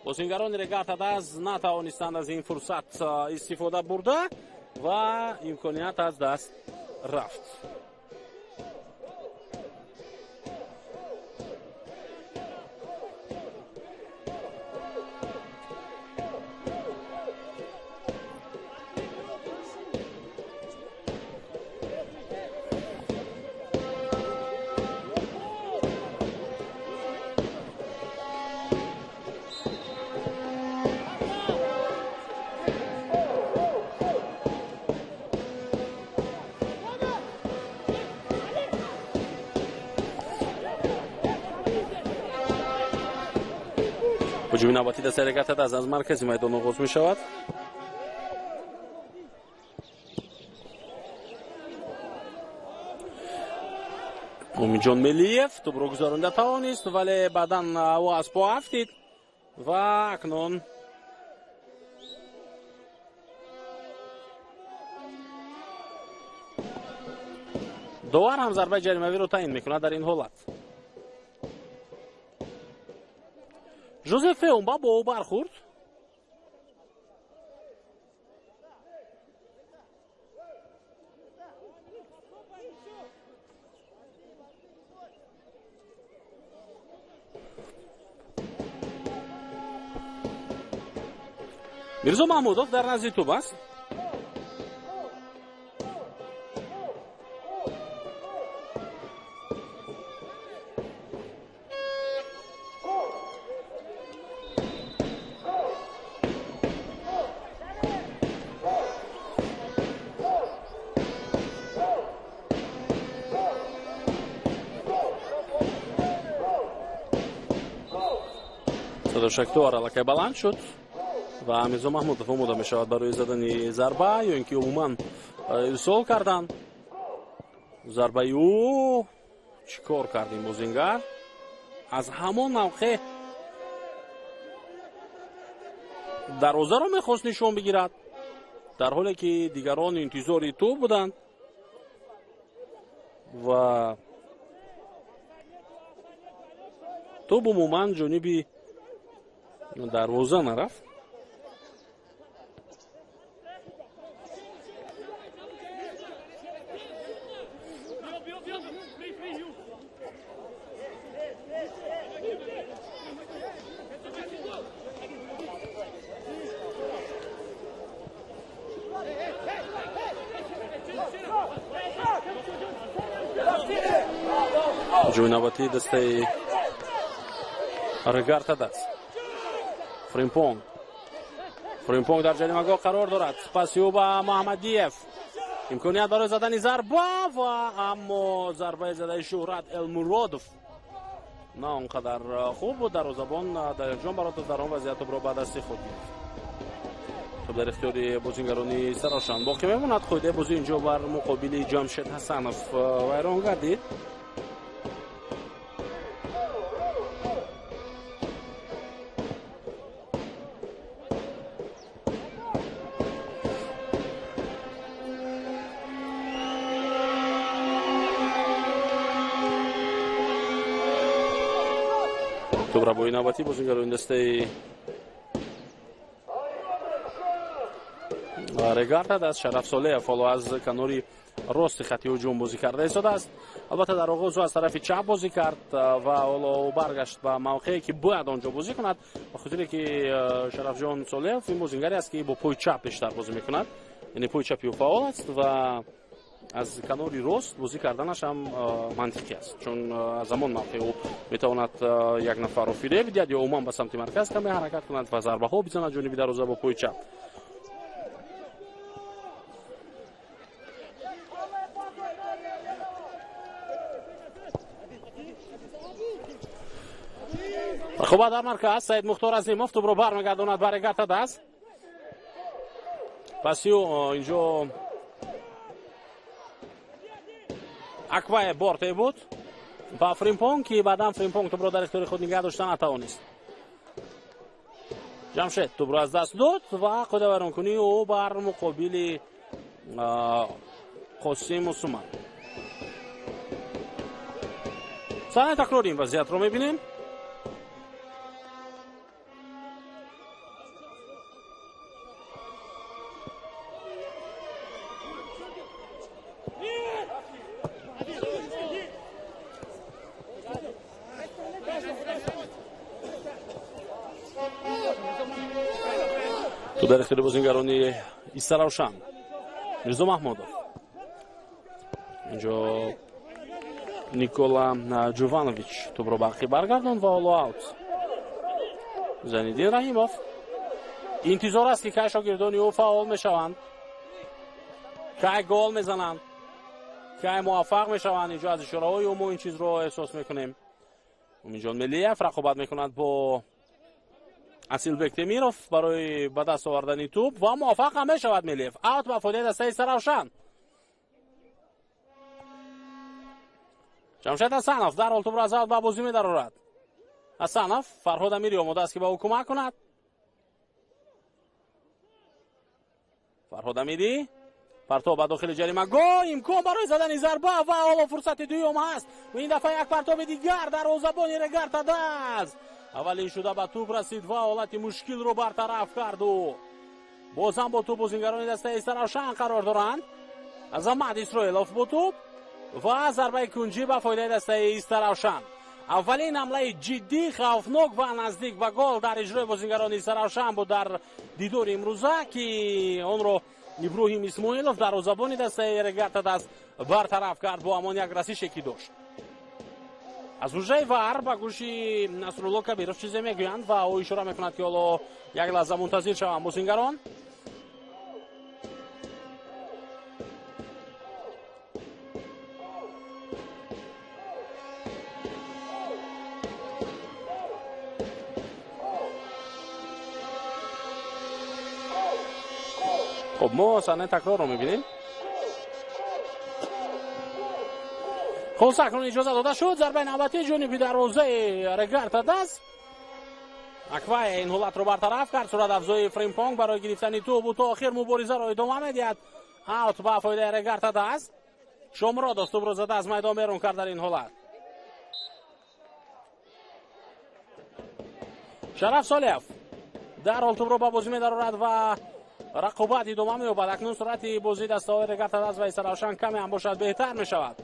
бозингарони Регар-ТадАЗ натавонистанд аз ин фурсат истифода бурда ва имконият аз даст рафт. Ҳуҷуми навбатӣ дастаи Регар-ТадАЗ аз маркази майдон оғоз мешавад. Умидҷон Мелиев тӯбро гузаронда тавонист, вале баъдан ӯ аз по афтид ва акнун довар ҳам зарбаи ҷаримавиро таъин мекунад дар ин ҳолат. Жозеф Феумба бо ӯ бархӯрд. Мирзо Маҳмудов дар назди тӯб аст. Садошактуар аллакай баланд шуд ва Мирзо Маҳмудов омода мешавад барои задани зарба ё ин ки умуман ирсол кардан. Зарбаи ӯ чӣ кор кард ин бозингар? Аз ҳамон мавқеъ дарвозаро мехост нишон бигирад, дар ҳоле ки дигарон интизори тӯб буданд ва тӯб умуман ҷониби дарвоза нарафт. Ҳуҷуми навбатии дастаи Регар-ТадАЗ. Фримпонг. Фримпонг дар ҷаримагоҳ қарор дорад. Паси ӯ ба Маҳмадиев. Имконият барои задани зарба ва аммо зарбаи задаи Шӯҳрат Элмуродов на он қадар хуб буд. Дарвозабон Далерҷон Баротов дар он вазъият тӯбро ба дасти худ гирифт. Тӯб дар ихтиёри бозингарони Сарошан боқӣ мемонад. Қоидаи бозӣ инҷо бар муқобили Ҷамшед Ҳасанов вайрон гардид. Тӯбрабои навбатӣ бозингарони дастаи Регар-ТадАЗ Шараф Солеев ҳоло аз канори рости хати ҳуҷум бозӣ карда истодааст. Албатта дар оғоз ӯ аз тарафи чап бозӣ кард ва ҳоло ӯ баргашт ба мавқее ки бояд он ҷо бозӣ кунад, ба хотире ки Шарафҷон Солеев ин бозингаре аст ки бо пои чап бештар бозӣ мекунад, яъне пои чапи ӯ фаъол аст ва аз канори рост бозӣ карданаш ҳам мантиқӣ аст, чун аз ҳамон мавқеъ ӯ метавонад як нафарро фиреб диҳад ё умуман ба самти марказ каме ҳаракат кунад ва зарбаҳо бизанад ҷониби дарвоза бо пои чап. Рақобат дар марказ. Саид Мухтор Азимов тӯбро бармегардонад ба Регар-ТадАЗ. Паси ӯ инҷо Аквае Борте буд ва Фримпонг, ки баъдан Фримпонг тӯбро дар ихтиёри худ нигаҳ дошта натавонист. Ҷамшед тӯбро аз даст дод ва қоидавайронкунии ӯ бар муқобили Қосим Усуман. Саҳнаи такрори ин вазъиятро мебинем. Тӯб дар ихтиёри бозингарони Истаравшан. Мирзо Маҳмудов. Инҷо Никола Ҷованович тӯбро ба ақиб баргардонд ва ҳоло аут. Зайниддин Раҳимов интизор аст, ки кай шогирдони ӯ фаъол мешаванд, кай гол мезананд, кай муваффақ мешаванд. Инҷо аз ишораҳои ӯ мо ин чизро эҳсос мекунем. Умидҷон Мелиев рақобат мекунад бо Асилбек Темиров барои ба даст овардани тӯб ва муваффақ ҳам мешавад Мелиев. Аут ба фоидаи дастаи Истаравшан. Ҷамшед Ҳасанов дарҳол тӯбро аз аут ба бозӣ медарорад. Ҳасанов, Фарҳод Амирӣ омода аст, ки ба ӯ кӯмак кунад. Фарҳод Амирӣ партоб ба дохили ҷаримагоҳ, имкон барои задани зарба ва ҳоло фурсати дуюм ҳаст. Ин дафъа як партоби дигар дарвозабони Регар-ТадАЗ. Аввалин шуда ба тӯб расид ва ҳолати мушкилро бартараф карду. Боз ҳам бо тӯб бозингарони дастаи Истаравшан қарор доранд. Азамат Исроилов бо тӯб ва зарбаи кунҷӣ ба фоидаи дастаи Истаравшан. Аввалин ҳамлаи ҷиддӣ, хавфнок ва наздик ба гол дар иҷрои бозингарони Истаравшан буд дар дидори имрӯза, ки онро Иброҳим Исмоилов дарвозабони дастаи Регар-ТадАЗ бартараф кард бо ҳамон як расише, ки дошт. Аз ҳуҷраи ВАР ба гӯши Насрулло Кабиров чизе мегӯянд ва ӯ ишора мекунад, ки ҳоло як лаҳза мунтазир шаванд бозингарон. Хуб, мо саҳнаи такрорро мебинем. Хулоса, акнун иҷоза дода шуд. Зарбаи навбатии ҷониби дарвозаи Регар-ТадАЗ. Аквая ин ҳолатро бартараф кард. Суратафзои Фримпонг барои гирифтани тӯб то охир муборизаро идома медиҳад. Аут ба фоидаи Регар-ТадАЗ. Шомуродов тӯбро зада аз майдон берун кард дар ин ҳолат. Шараф Солиев дарҳол тӯбро ба бозӣ медарорад ва рақобат идома меёбад. Акнун суръати бозии дастаҳои Регар-ТадАЗ ва Истаравшан каме ҳам бошад беҳтар мешавад.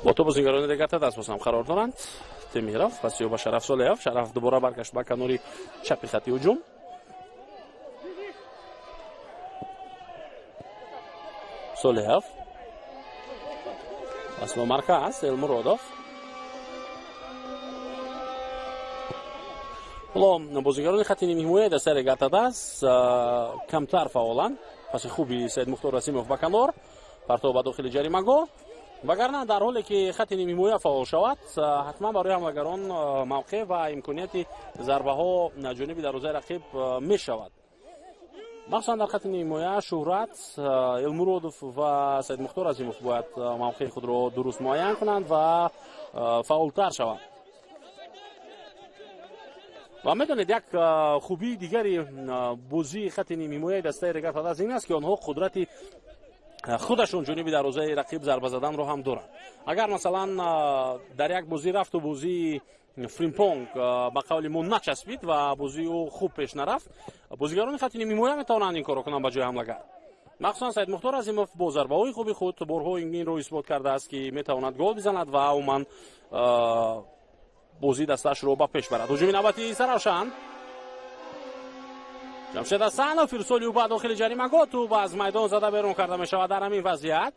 Бо тӯб бозингарони Регар-ТадАЗ боз ҳам қарор доранд. Темиров паси ӯ ба Шараф Солиев. Шараф дубора баргашт ба канори чапи хати ҳуҷум. Солиев пас ба марказ Элмуродов. Ҳоло бозингарони хати нимҳимояи дастаи Регар-ТадАЗ камтар фаъоланд. Паси хуби Саидмухтор Расимов ба канор, партоб ба дохили ҷаримагоҳ. Вагарна дар ҳоле ки хати нимҳимоя фаъол шавад, ҳатман барои ҳамлагарон мавқеъ ва имконияти зарбаҳо ҷониби дарвозаи рақиб мешавад. Махсусан дар хати нимҳимоя Шӯҳрат Элмуродов ва Саидмухтор Азимов бояд мавқеи худро дуруст муайян кунанд ва фаъолтар шаванд. Ва медонед, як хубии дигари бозии хати нимҳимояи дастаи Регар-ТадАЗ ин аст, ки онҳо қудрати худашон ҷониби дарвозаи рақиб зарба заданро ҳам доранд. Агар масалан дар як бозӣ рафту бозии Фримпонг ба қавли мо начаспид ва бозии ӯ хуб пеш нарафт, бозигарони хати нимҳимоя метавонанд ин корро кунанд ба ҷои ҳамлагар. Махсусан Саидмухтор Азимов бо зарбаҳои хуби худ борҳо инро исбот кардааст, ки метавонад гол бизанад ва умуман бозии дастаашро ба пеш барад. Ҳуҷуми навбатии Истаравшан. Ҷамшед Ҳасанов ирсоли ӯ ба дохили ҷаримагоҳ, тӯб аз майдон зада берун карда мешавад дар ҳамин вазъият.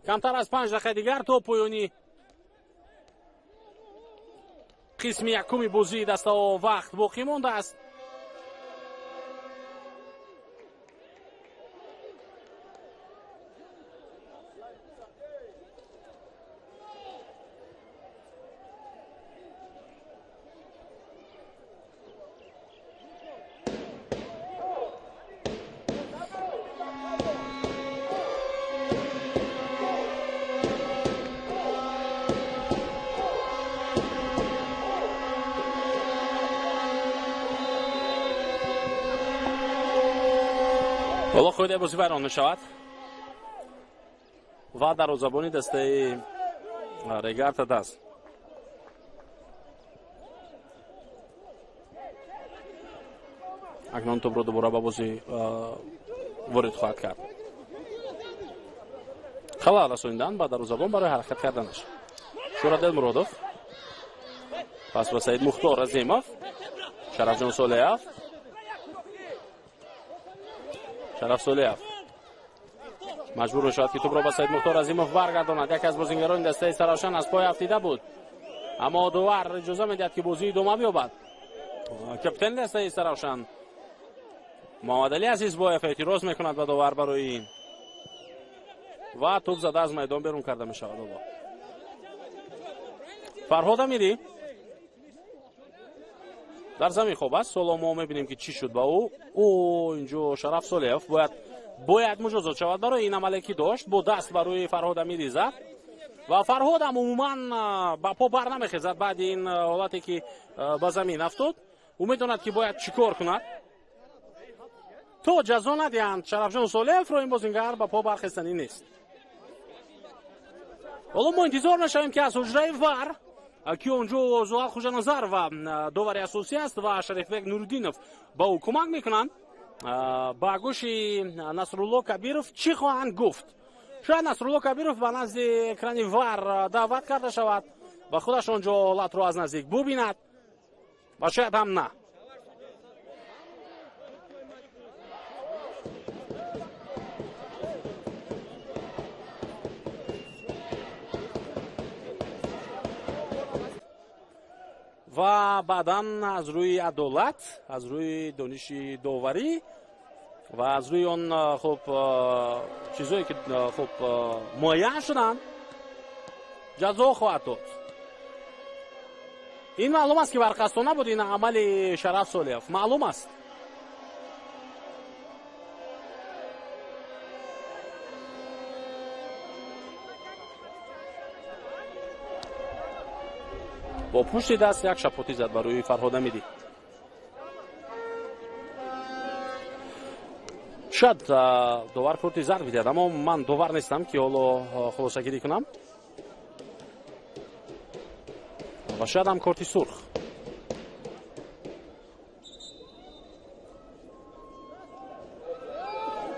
Камтар аз 5 дақиқаи дигар то поёни қисми якуми бозии дастаҳо вақт боқӣ мондааст. Ҳоло қоидаи бозӣ вайрон мешавад ва дарвозабони дастаи Регар-ТадАЗ акнун тӯбро дубора ба бозӣ ворид хоҳад кард. Халал расонидан ба дарвозабон барои ҳаракат карданаш. Шӯҳрат Элмуродов пас ба Саидмухтор Азимов, Шарафҷон Солиев, Шараф Солиев Маҷбур мешавад, ки тӯбро ба Саидмухтор Азимов баргардонад. Яке аз бозингарони дастаи Истаравшан аз пой афтида буд, аммо довар иҷоза медиҳад, ки бозӣ идома биёбад. Капитани дастаи Истаравшан Муҳаммадалӣ Азизбоев эътироз мекунад ба довар барои ин ва тӯб зада аз майдон берун карда мешавад. Ҳоло Фарҳод Амирӣ дар замин хоб аст. Ҳоло мо мебинем, ки чӣ шуд ба ӯ. Ӯ инҷо Шараф Солиев бояд муҷозот шавад барои ин амале, ки дошт, бо даст ба рӯи Фарҳод Амирӣ зад ва Фарҳодам умуман ба по бар намехезад. Баъди ин ҳолате, ки ба замин афтод, ӯ медонад, ки бояд чӣ кор кунад. То ҷазо надиҳанд Шарафҷон Солиевро, ин бозингар ба по бархестанӣ нест. Ҳоло мо интизор мешавем, ки аз ҳуҷраи ВАР, ки он ҷо Зуҳал Хӯҷаназар ва довари асосӣ аст ва Шарифбек Нуриддинов ба ӯ кӯмак мекунанд, ба гӯши Насрулло Кабиров чӣ хоҳанд гуфт. Шояд Насрулло Кабиров ба назди экрани ВАР даъват карда шавад ва худаш он ҷо ҳолатро аз наздик бубинад ва шояд ҳам на. Ва баъдан аз рӯи адолат, аз рӯи дониши доварӣ ва аз рӯи он хуб чизое, ки хуб муайян шуданд, ҷазо хоҳад дод. Ин маълум аст, ки барқасдона буд ин амали Шараф Солиев, маълум аст. Бо пушти даст як шапотӣ зад ба рӯи Фарҳод Амирӣ. Шояд довар корти зард бидиҳад, аммо ман довар нестам, ки ҳоло хулосагирӣ кунам, ва шояд ҳам корти сурх.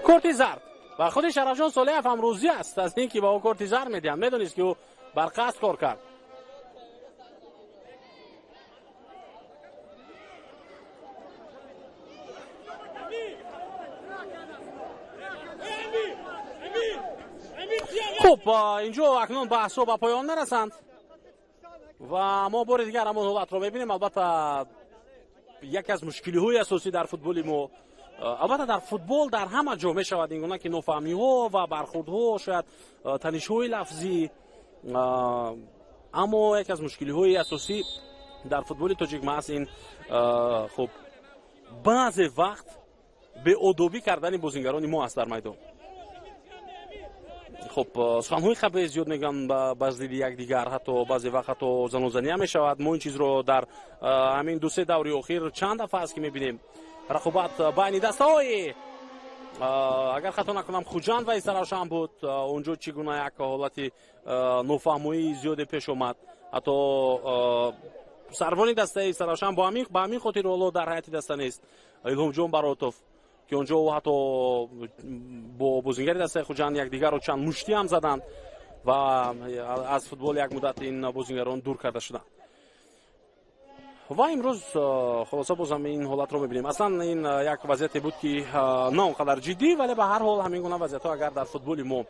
Корти зард ва худи Шарафҷон Солиев ҳам розӣ аст аз ин, ки ба ӯ корти зард медиҳанд. Медонист, ки ӯ барқасд кор кард. Хуб, инҷо акнун баҳсҳо ба поён мерасанд ва мо бори дигар ҳамон ҳолатро мебинем. Албатта, яке аз мушкилиҳои асосӣ дар футболи мо, албатта, дар футбол дар ҳама ҷо мешавад ин гуна, ки нофаҳмиҳо ва бархурдҳо, шояд танишҳои лафзӣ, аммо яке аз мушкилиҳои асосӣ дар футболи тоҷик маҳз ин, хуб, баъзе вақт беодобӣ кардани бозингарони мо аст дар майдон. Хуб, суханҳои хабе зиёд мегӯянд ба зидди якдигар, ҳатто баъзе вақт ҳатто занозаниам мешавад. Мо ин чизро дар ҳамин 2-се даври охир чанд дафъа аст, ки мебинем. Рақобат байни дастаҳои, агар хато накунам, Хуҷанд ва Истаравшан буд. Он ҷо чӣ гуна як ҳолати нофаҳмоии зиёде пеш омад. Ҳатто сарвони дастаи Истаравшан ба ҳамин хотир ҳоло дар ҳайати даста нест, Илҳомҷон Баротов, ки он ҷо ҳатто бо бозингари дастаи Хуҷанд якдигарро чанд муштӣ ҳам заданд ва аз футбол як муддат ин бозингарон дур карда шуданд. Ва имрӯз хулоса боз ҳам ин ҳолатро мебинем. Аслан ин як вазъияте буд, ки на он қадар ҷиддӣ, вале ба ҳар ҳол ҳамин гуна вазъиятҳо агар дар футболи мо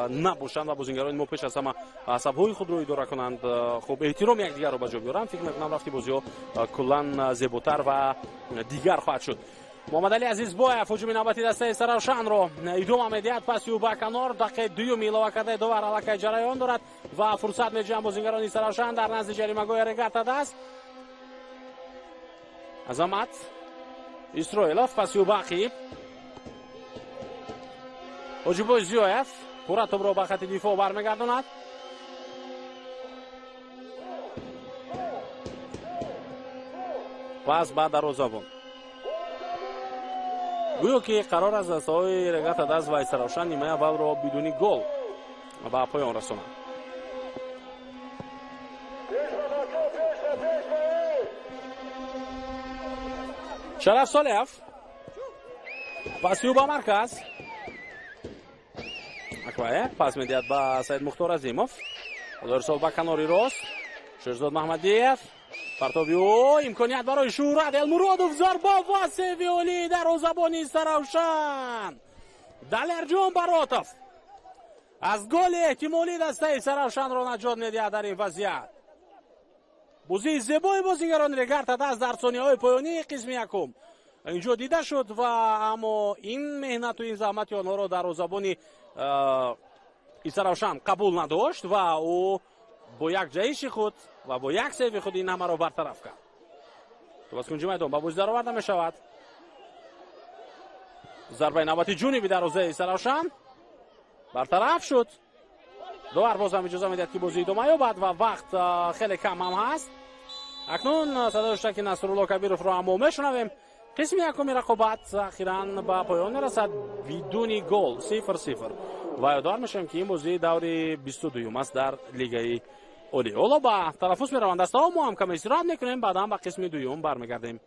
набошанд ва бозингарони мо пеш аз ҳама асабҳои худро идора кунанд, хуб, эҳтироми якдигарро ба ҷо биёранд, фикр мекунам, рафти бозиҳо куллан зеботар ва дигар хоҳад шуд. Муҳаммадалӣ Азизбоев ҳуҷуми навбати дастаи Саравшанро идома медиҳад. Паси ӯ ба канор. Дақиқаи дуюми илова кардаи довар аллакай ҷараён дорад ва фурсат меҷӯянд бозингарони Саравшан дар назди ҷаримагоҳи Регата даст. Азамат Исроилов, паси ӯ Бақиев. Ҳоҷибой Зиёев пурра тӯбро ба хати дифоъ бармегардонад. Пас ба дарвозабон. Гӯё ки қарор аст дастаҳои Регата даст ва Истаравшан нимаи аввалро бидуни гол ба поён расонанд. Шараф Солиев, паси ӯ ба марказ. Акбаев пас медиҳад ба Саидмухтор Азимов. Ирсол ба канори рост. Шерзод Маҳмадиев, партоби ӯ, имконият барои Шӯҳрат Элмуродов, зарба ва сейви олии дарвозабони Истаравшан Далерҷон Баротов. Аз голи эҳтимолӣ дастаи Истаравшанро наҷот медиҳад дар ин вазъият. Бозии зебои бозигарони Регарта даст дар сонияҳои поёнии қисми якум инҷо дида шуд, ва аммо ин меҳнату ин заҳмати онҳоро дарвозабони Истаравшан қабул надошт ва ӯ бо як ҷаҳиши худ ва бо як сейви худ ин ҳамаро бартараф кард. Топ аз кунҷи майдон ба бозӣ дароварда мешавад. Зарбаи навбати ҷониби дарвозаи Истаравшан бартараф шуд. Довар боз ҳам иҷоза медиҳад, ки бозӣ идома ёбад ва вақт хеле кам ҳам ҳаст. Акнун садои шутаки Насрулло Кабировро ҳам мо мешунавем. Қисми якуми рақобат ахиран ба поён мерасад бидуни гол, 0-0, ва ёдовар мешавем, ки ин бозии даври 22-юм аст дар Лигаи Олӣ. Ҳоло ба танаффус мераванд дастаҳо, мо ҳам каме истироҳат мекунем, баъдан ба қисми дуюм бармегардем.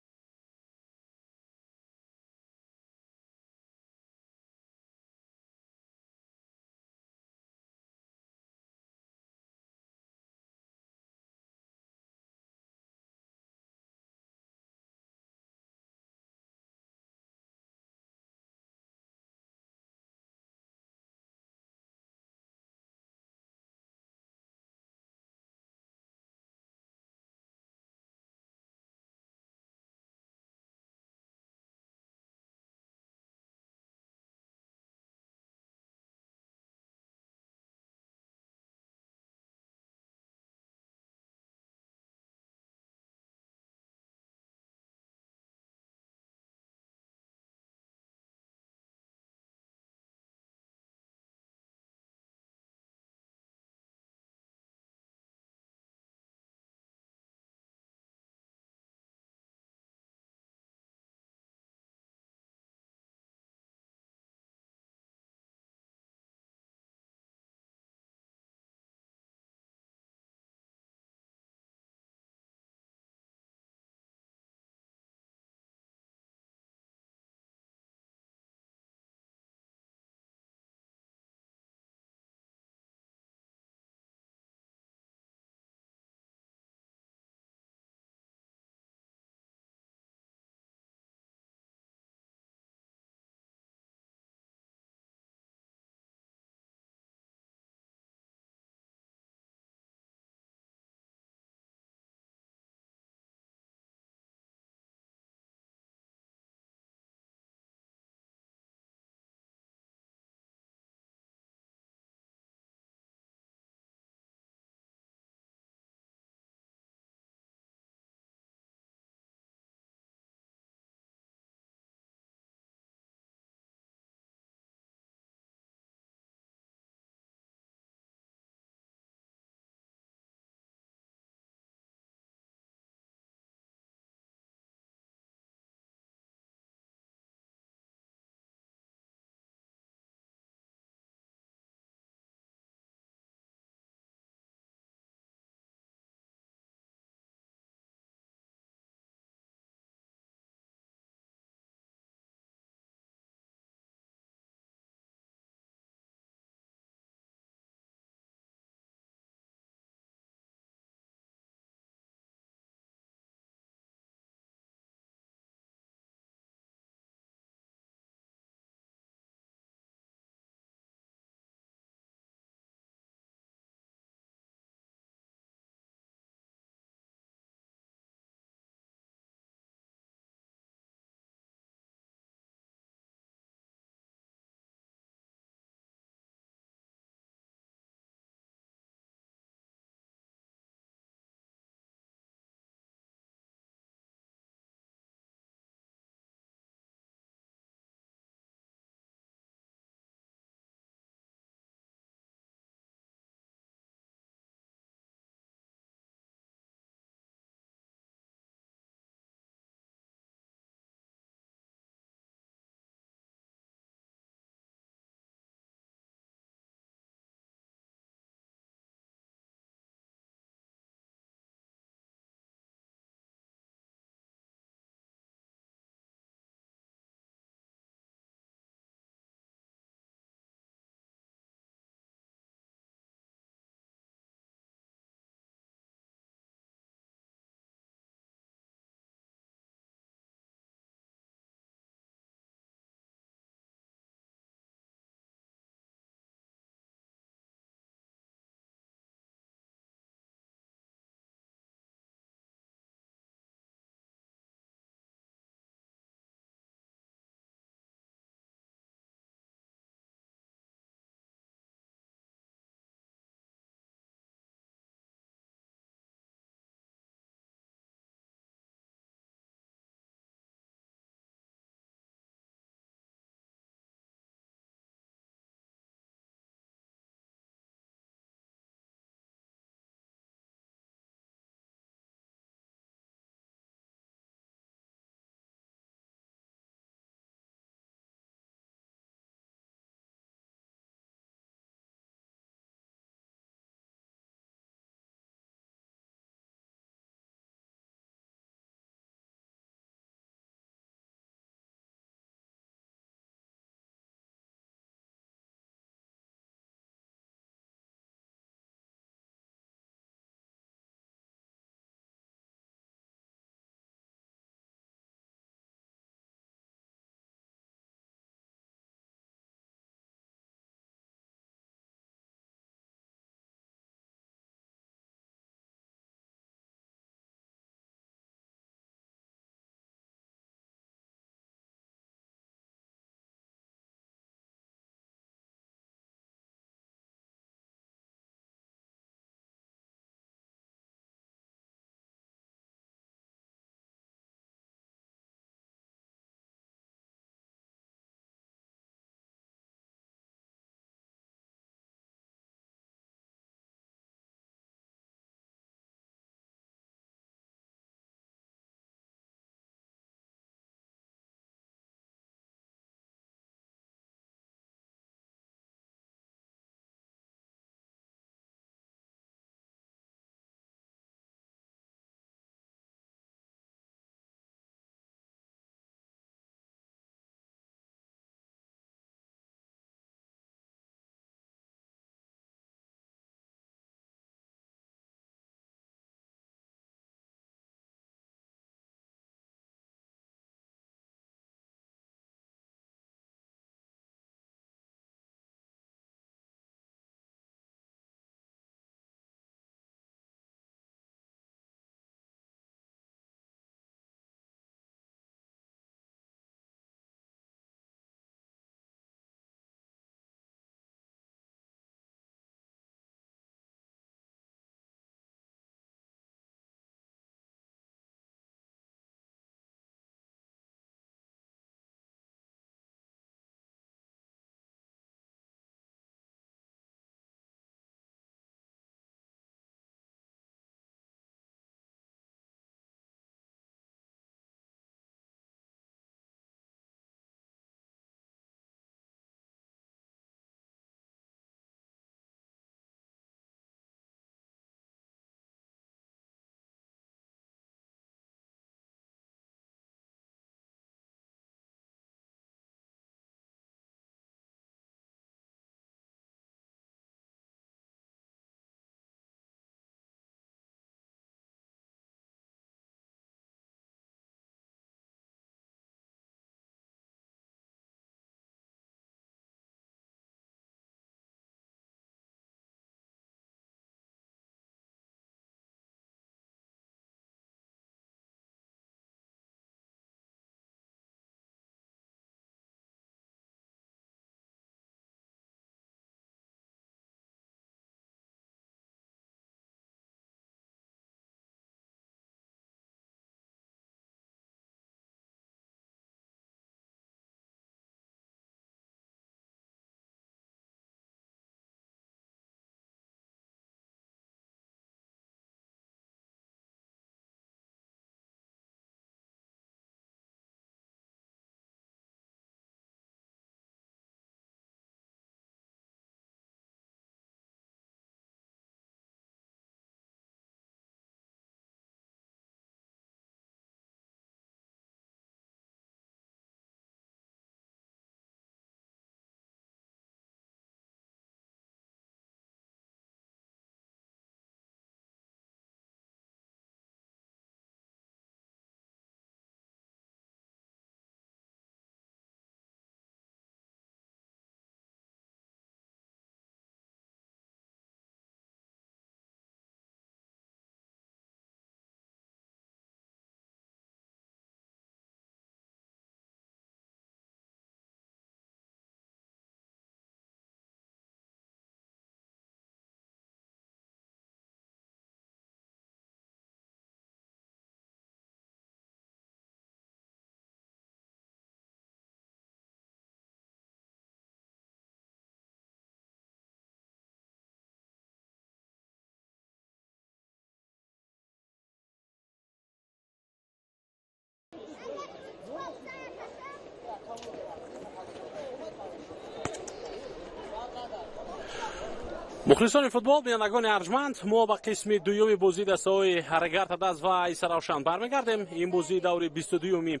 Мухлисони футбол, бинандагони арҷманд, мо ба қисми дуюми бозии дастаҳои Регар Тадаз ва Истаравшан бармегардем. Ин бозии даври 22-юми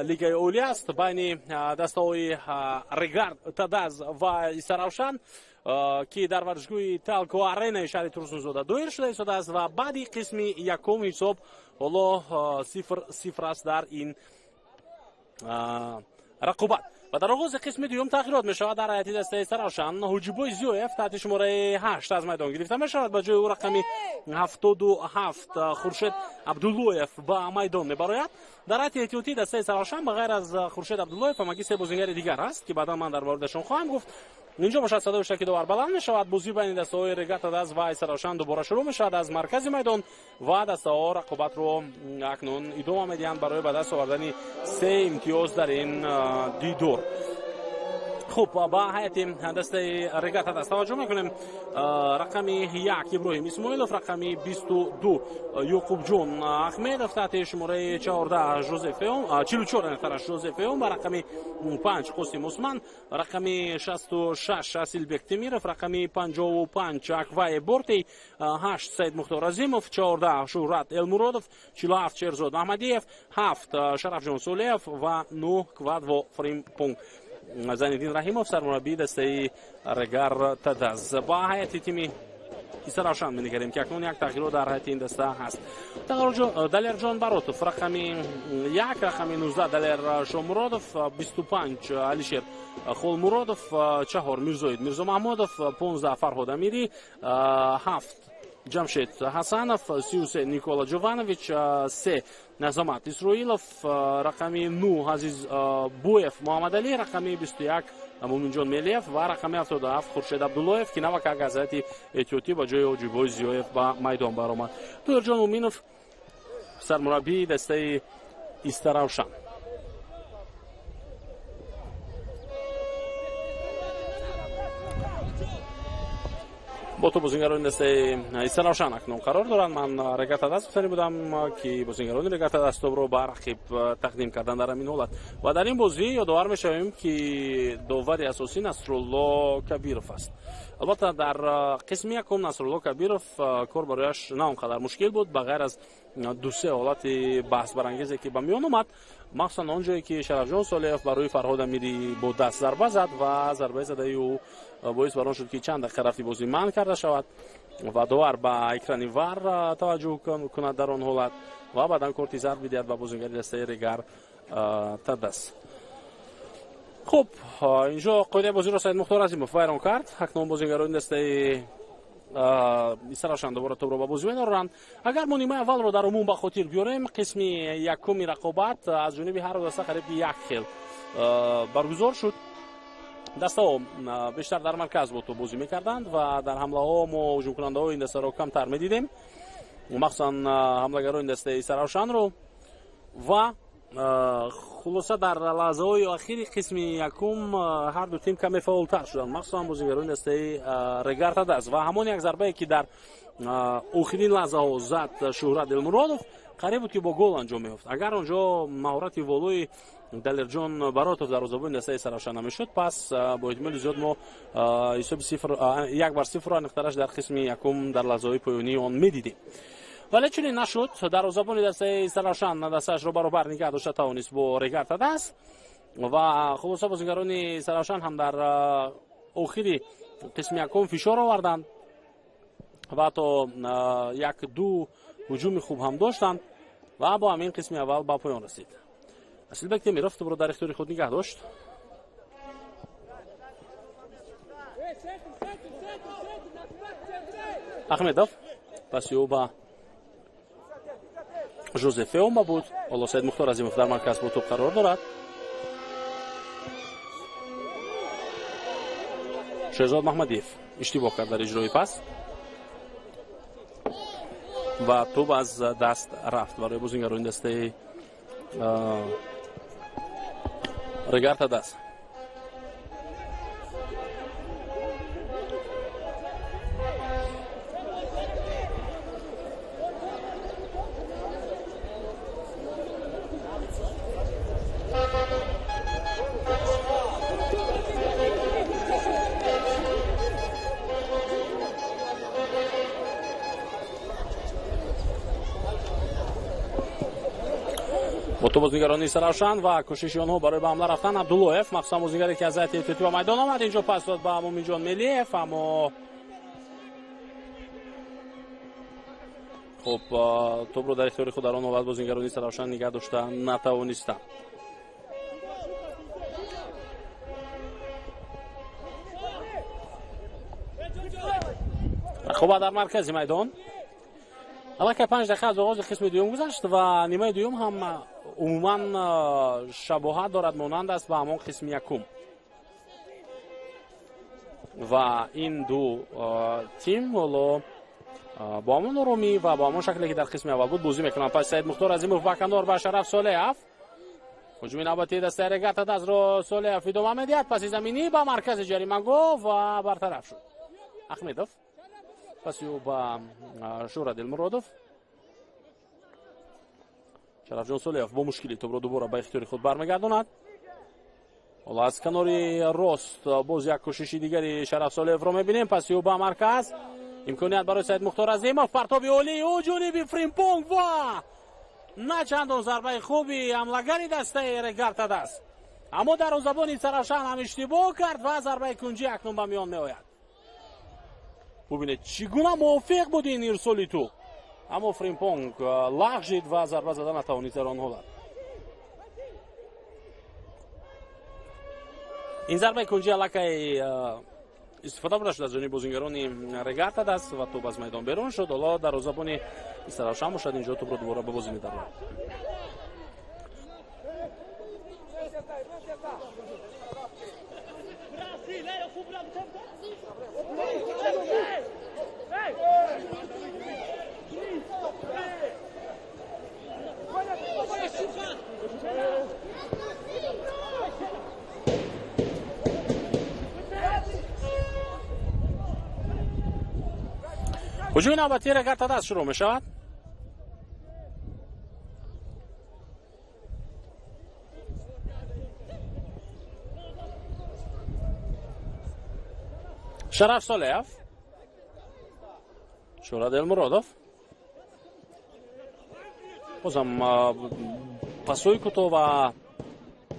Лигаи Олӣ аст байни дастаҳои Регар Тадаз ва Истаравшан, ки дар варзишгоҳи Талко Аренаи шаҳри Турсунзода доир шуда истодааст ва баъди қисми якум ҳисоб ҳоло 0-0 аст дар ин рақобат. Ва дар оғози қисми дуюм тағйирот мешавад дар ҳайати дастаи Истаравшан. Ҳуҷибой Зиёев таҳти шумораи 8 аз майдон гирифта мешавад, ба ҷои ӯ рақами 77 Хуршед Абдуллоев ба майдон мебарояд. Дар ҳайати эҳтиётии дастаи Истаравшан ба ғайр аз Хуршед Абдуллоев ҳамагӣ се бозингари дигар ҳаст, ки баъдан ман дар мавридашон хоҳам гуфт. Инҷо бошад садои шаки довар баланд мешавад. Бозӣ байни дастаҳои Регар Тадаз ва Истаравшан дубора шурӯъ мешавад аз маркази майдон ва дастаҳо рақобатро акнун идома медиҳанд барои ба даст овардани се имтиёз дар ин дидор. Хуб, ба ҳайати дастаи Регар Тадаз таваҷҷӯҳ мекунем. Рақами 1 Иброҳим Исмоилов, рақами 22 Ёқубҷон Ахмедов, таҳти шумораи 14 Жозеф Феом, 44 нафараш Жозеф Феом, ба рақами 5 Қосим Усман, рақами 66 Асилбек Темиров, рақами 55 Аквае Бортей, 8 Саид Мухтор Азимов, 14 Шуҳрат Элмуродов, 47 Шерзод Аҳмадиев, 7 Шарафҷон Солеев ва 9 Квадво Фримпунг. Зайниддин Раҳимов, сармураббии дастаи Регар Тадаз. Ба ҳайати тими Истаравшан менигарем, ки акнун як тағйирот дар ҳайати ин даста ҳаст. Далерҷон Баротов, рақами 1, рақами 19 Далер Шомуродов, 25 Алишер Холмуродов, 4 Мирзоид Мирзомаҳмудов, 15 Фарҳод Амирӣ, 7 Ҷамшед Ҳасанов, 33 Никола Ҷованович, 3 Назамат Исроилов, рақами 9 Азиз Боев Муҳаммадалӣ, рақами 21 Муминҷон Мелиев ва рақами 77 Хуршед Абдуллоев, ки навакак аз ҳайати эҳтиётӣ ба ҷои Ҳоҷибой Зиёев ба майдон баромад. Тоҳирҷон Муминов, сармураббии дастаи Истаравшан. Бо ту бозингарони дастаи Истаравшан акнун қарор доранд. Ман Регар Тадаз гуфтанӣ будам, ки бозингарони Регар Тадаз тобро ба рақиб тақдим карданд дар ҳамин ҳолат. Ва дар ин бозӣ ёдовар мешавем, ки довари асосӣ Насрулло Кабиров аст. Албатта, дар қисми якум Насрулло Кабиров кор барояш на он қадар мушкил буд, ба ғайр аз ду-се ҳолати баҳсбарангезе, ки ба миён омад, махсусан он ҷое ки Шарафҷон Солеев барои Фарҳод Амирӣ бо даст зарба зад ва зарбаи задаи ӯ боис бар он шуд, ки чанд дақиқа рафти бозӣ манъ карда шавад ва довар ба экрани вар таваҷҷӯҳ кунад дар он ҳолат ва баъдан корти зард бидиҳад ба бозингари дастаи Регар Тадаз. Хуб, инҷо қоидаи бозиро Саид Мухтор Азимов вайрон кард. Акнун бозингарони дастаи Истаравшан дубора тобро ба бозӣ медоранд. Агар мо нимаи аввалро дар умум ба хотир биёрем, қисми якуми рақобат аз ҷониби ҳар даста қариб як хел баргузор шуд. Дастаҳо бештар дар марказ бо тоб бозӣ мекарданд ва дар ҳамлаҳо мо ҳуҷумкунандаҳои ин дастаро камтар медидем, махсусан ҳамлагарони дастаи Истаравшанро. Ва хулоса, дар лаҳзаҳои охири қисми якум ҳар ду тим каме фаъолтар шуданд, махсусан бозингарони дастаи Регар Тадаз. Ва ҳамон як зарбае, ки дар охирин лаҳзаҳо зад Шуҳрат Элмуродов, қариб буд, ки бо гол анҷом меёфт. Агар онҷо маҳорати волои Далерҷон Баротов дар озобони дастаи Истаравшан намешуд, пас бо эҳтимоли зиёд мо ҳисоби 1-0 аниқтараш дар қисми якум дар лаҳзаҳои поёнии он медидем. Вале чунин нашуд. Дарвозабони дастаи Истаравшан дастаашро баробар нигаҳ дошта тавонист бо Регар Тадаз ва хулоса бозингарони Истаравшан ҳам дар охири қисми якум фишор оварданд ва ҳатто як-ду ҳуҷуми хуб ҳам доштанд ва бо ҳамин қисми аввал ба поён расид. Асилбек Темиров тубро дар ихтиёри худ нигаҳ дошт. Ахмедов паси ӯ ба Жозеф Феома буд. Ҳоло Саид Мухтор Азимов дар марказ бо тӯб қарор дорад. Шерзод Маҳмадиев иштибоҳ кард дар иҷрои пас ва тӯб аз даст рафт барои бозингарони дастаи Регар Тадаз. То бозигарони Истаравшан ва кӯшиши онҳо барои ба ҳамла рафтан. Абдуллоев, махсусан бозигаре ки аз ҳайати эҳтиётӣ ба майдон омад, инҷо пас дод ба Муминҷон Мелиев, аммо хуб, топро дар ихтиёри худ дар он ҳолат бозигарони Истаравшан нигаҳ дошта натавонистанд. Рақобат дар маркази майдон. Аллакай 5 дақиқа аз оғози қисми дуюм гузашт ва нимаи дуюм ҳам умуман шабоҳат дорад, монанд аст ба ҳамон қисми якум. Ва ин ду тим ҳоло бо ҳамон оромӣ ва бо ҳамон шакле ки дар қисми аввал буд бозӣ мекунанд. Пас Саид Мухтор Азимов ба канор ба Шараф Солеҳов. Ҳуҷуми навбатии дастаи Регар-ТадАЗро Солеҳов идома медиҳад. Паси заминӣ ба маркази ҷаримагоҳ ва бартараф шуд. Ахмедов паси ӯ ба Шура Дилмуродов. Шарафҷон Солеҳов бо мушкилӣ топро дубора ба ихтиёри худ бармегардонад. Ҳоло аз канори рост боз як кӯшиши дигари Шараф Солеҳовро мебинем. Паси ӯ ба марказ. Имконият барои Саид Мухтор Азимов. Партоби олии ӯ ҷониби Фримпонг ва на чандон зарбаи хуби ҳамлагари дастаи Регар-ТадАЗ. Аммо дарвозабони Истаравшан ҳам иштибоҳ кард ва зарбаи кунҷӣ акнун ба миён меояд. Бубинед, чӣ гуна мувофиқ буд ин ирсоли тӯб. Аммо Фримпонг лағжид ва зарба зада натавонист дар он ҳолат. Ин зарбаи кунҷӣ аллакай истифода бурда шуд аз ҷониби бозингарони Регар-ТадАЗ ва тӯб аз майдон берун шуд. Ҳоло дарвозабони Истаравшан бошад, инҷо тӯбро дубора ба бозӣ медарорад. Ҳуҷуми навбатии Регар-ТадАЗ шурӯъ мешавад. Шараф Солеҳов, Шура Делмуродов. Бозам пасҳои кӯтоҳ ва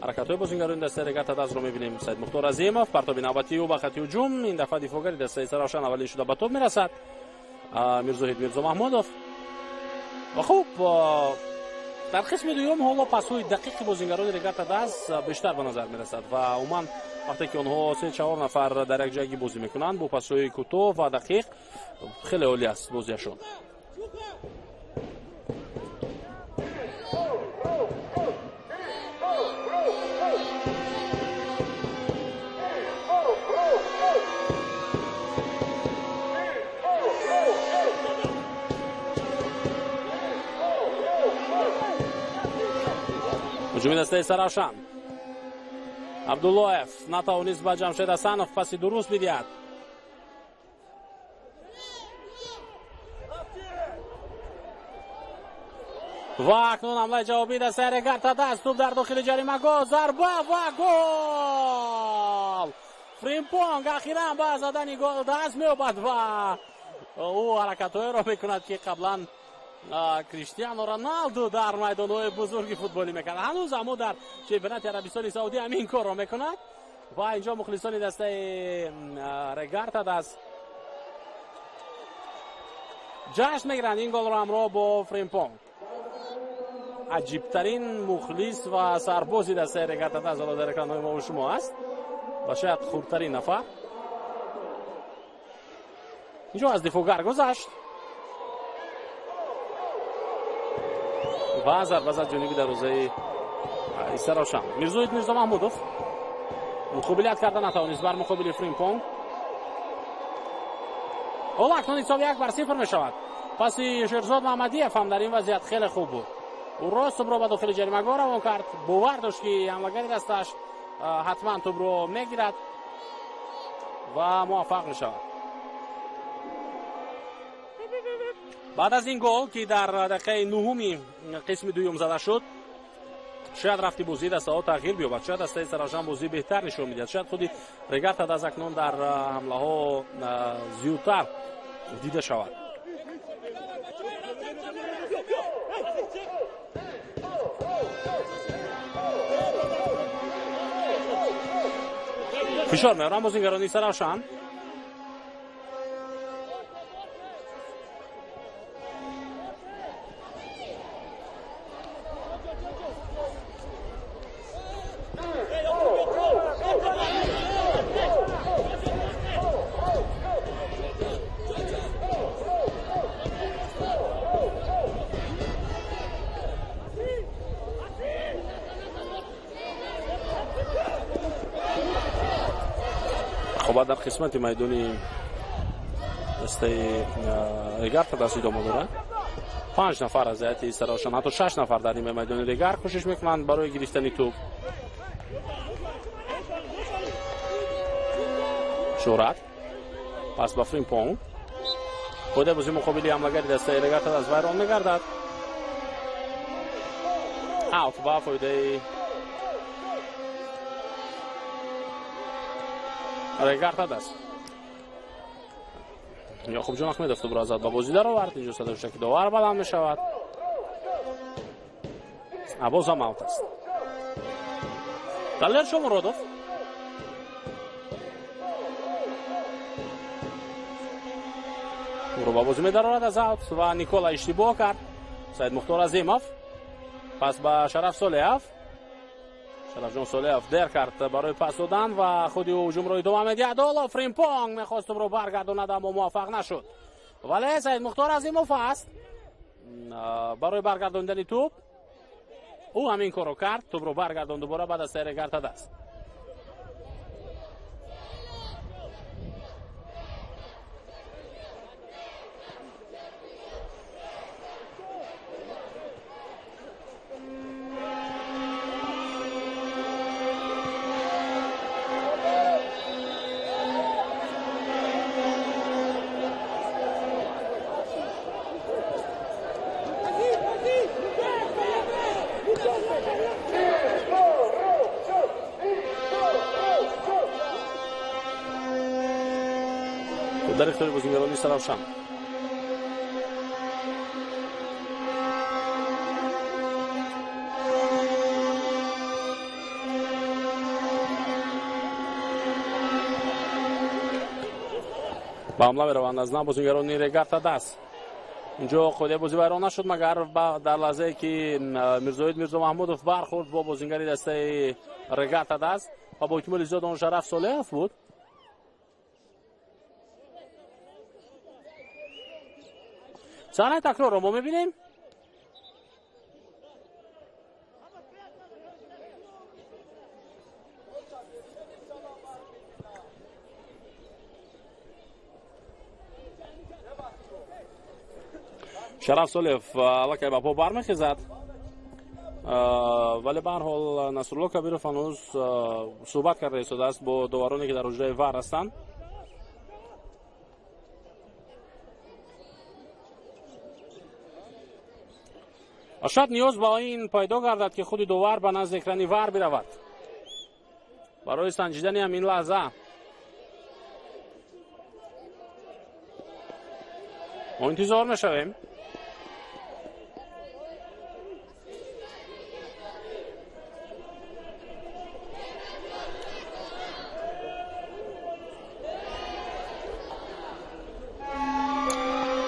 ҳаракатҳои бозингарони дастаи Регар-ТадАЗро мебинем. Саид Мухтор Азимов, партоби навбатии ӯ ба хати ҳуҷум. Ин дафъа дифоъгари дастаи Истаравшан аввалин шуда ба тӯб мерасад. Мирзоҳид Мирзомаҳмудов. Ва хуб, дар қисми дуюм ҳоло пасҳои дақиқи бозингарони Регар-ТадАЗ бештар ба назар мерасад ва умуман вақте ки онҳо 3-4 нафар дар як ҷойгӣ бозӣ мекунанд бо пасҳои кӯтоҳ ва дақиқ, хеле олӣ аст бозиашон. Ҳуҷуми дастаи Истаравшан. Абдуллоев натавонист ба Ҷамшед Ҳасанов паси дуруст бидиҳад. Ва акнун ҳамлаи ҷавобии дастаи Регар-ТадАЗ. Тӯб дар дохили ҷаримагоҳ, зарба ва гол! Фримпонг ахиран ба задани гол даст меёбад ва ӯ ҳаракатҳоеро мекунад, ки қаблан Криштиану Роналду дар майдонҳои бузурги футболӣ мекард. Ҳанӯз аммо дар чемпионати Арабистони Саудӣ ҳамин корро мекунад ва инҷо мухлисони дастаи Регар-ТадАЗ ҷашн мегиранд ин голро ҳамроҳ бо Фримпонг. Аҷибтарин мухлис ва сарбози дастаи Регар-ТадАЗ ҳоло дар экранҳои мо шумо аст ва шояд хурдтарин нафар. Инҷо аз дифоъгар гузашт ва зарба зад ҷониби дарвозаи Истаравшан. Мирзоид Мирзомаҳмудов муқобилият карда натавонист бар муқобили Фримпонг. Ҳоло акнун ҳисоб 1-0 мешавад. Паси Шерзод Маҳмадиев ҳам дар ин вазъият хеле хуб буд. Ӯ рост тӯбро ба дохили ҷаримагоҳ равон кард. Бовар дошт, ки ҳамлагари дастааш ҳатман тӯбро мегирад ва муваффақ мешавад. Баъд аз ин гол, ки дар дақиқаи нуҳуми қисми дуюм зада шуд, шояд рафти бозии дастаҳо тағйир биёбад, шояд дастаи Истаравшан бозии беҳтар нишон медиҳад, шояд худи Регар-ТадАЗ акнун дар ҳамлаҳо зиёдтар дида шавад. Фишор меоранд бозингарони Истаравшан. Рақобат дар қисмати майдони дастаи Регар-ТадАЗ идома дорад. 5 нафар аз ҳайати Истаравшан, ҳатто 6 нафар дар нимаи майдони Регар кӯшиш мекунанд барои гирифтани тӯб. Шӯҳрат пас ба Фримпонг. Қоидаи бозии муқобили ҳамлагари дастаи Регар-ТадАЗ вайрон мегардад. Аут ба фоидаи Регар-ТадАЗ. Яқубҷон Ахмедов тӯбро зад ба бозӣ даровард. Инҷо садои довар баланд мешавад. Боз ҳам аут аст. Далер Шомуродов тӯбро ба бозӣ медарорад аз аут ва Никола иштибоҳ кард. Саид Мухтор Азимов пас ба Шараф Солеҳов. Шарафҷон Солеҳов дер кард барои пас додан ва худи ӯ ҳуҷумро идома медиҳад. Ҳоло Фримпонг мехост тӯбро баргардонад, аммо муваффақ нашуд. Вале Саид Мухтор Азимов аст барои баргардондани тӯб. Ӯ ҳамин корро кард, тӯбро баргардонд дубора ба дастаи Регар-ТадАЗ. Дар ихтиёри бозингарони Истаравшан. Ба ҳамла мераванд аз нав бозингарони Регар-ТадАЗ. Инҷо қоидаи бозӣ вайрон нашуд, магар дар лаҳзае ки Мирзоид Мирзомаҳмудов бархӯрд бо бозингари дастаи Регар-ТадАЗ ва бо эҳтимоли зиёд он Шараф Солеҳов буд. Саҳнаи такрорро мо мебинем. Шараф Солеҳов аллакай ба по бармехезад, вале ба ҳар ҳол Насрулло Кабиров ҳанӯз суҳбат карда истодааст бо довароне ки дар ҳуҷраи ВАР ҳастанд. Шояд ниёз ба ин пайдо гардад, ки худи довар ба назди экрани ВАР биравад барои санҷидани ҳамин лаҳза. Мо интизор мешавем.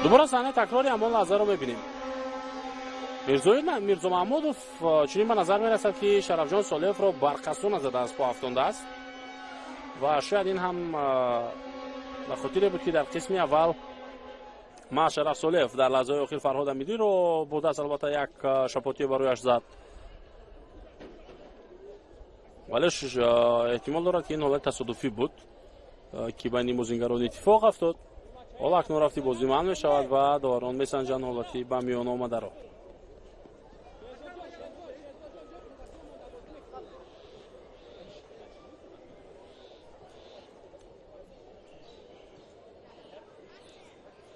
Дубора саҳнаи такрори ҳамон лаҳзаро мебинем. Мирзоид Мирзомаҳмудов чунин ба назар мерасад, ки Шарафҷон Солеҳовро барқасона зада аз по афтондааст ва шояд ин ҳам ба хотире буд, ки дар қисми аввал ма Шараф Солеҳов дар лаҳзаҳои охир Фарҳод Амидиро бурдааст. Албатта як шапотие барояш зад, вале эҳтимол дорад, ки ин ҳолати тасодуфӣ буд, ки байни бозингарон иттифоқ афтод. Ҳоло акнун рафти бозӣ манъ мешавад ва доварон месанҷанд ҳолати ба миён омадаро.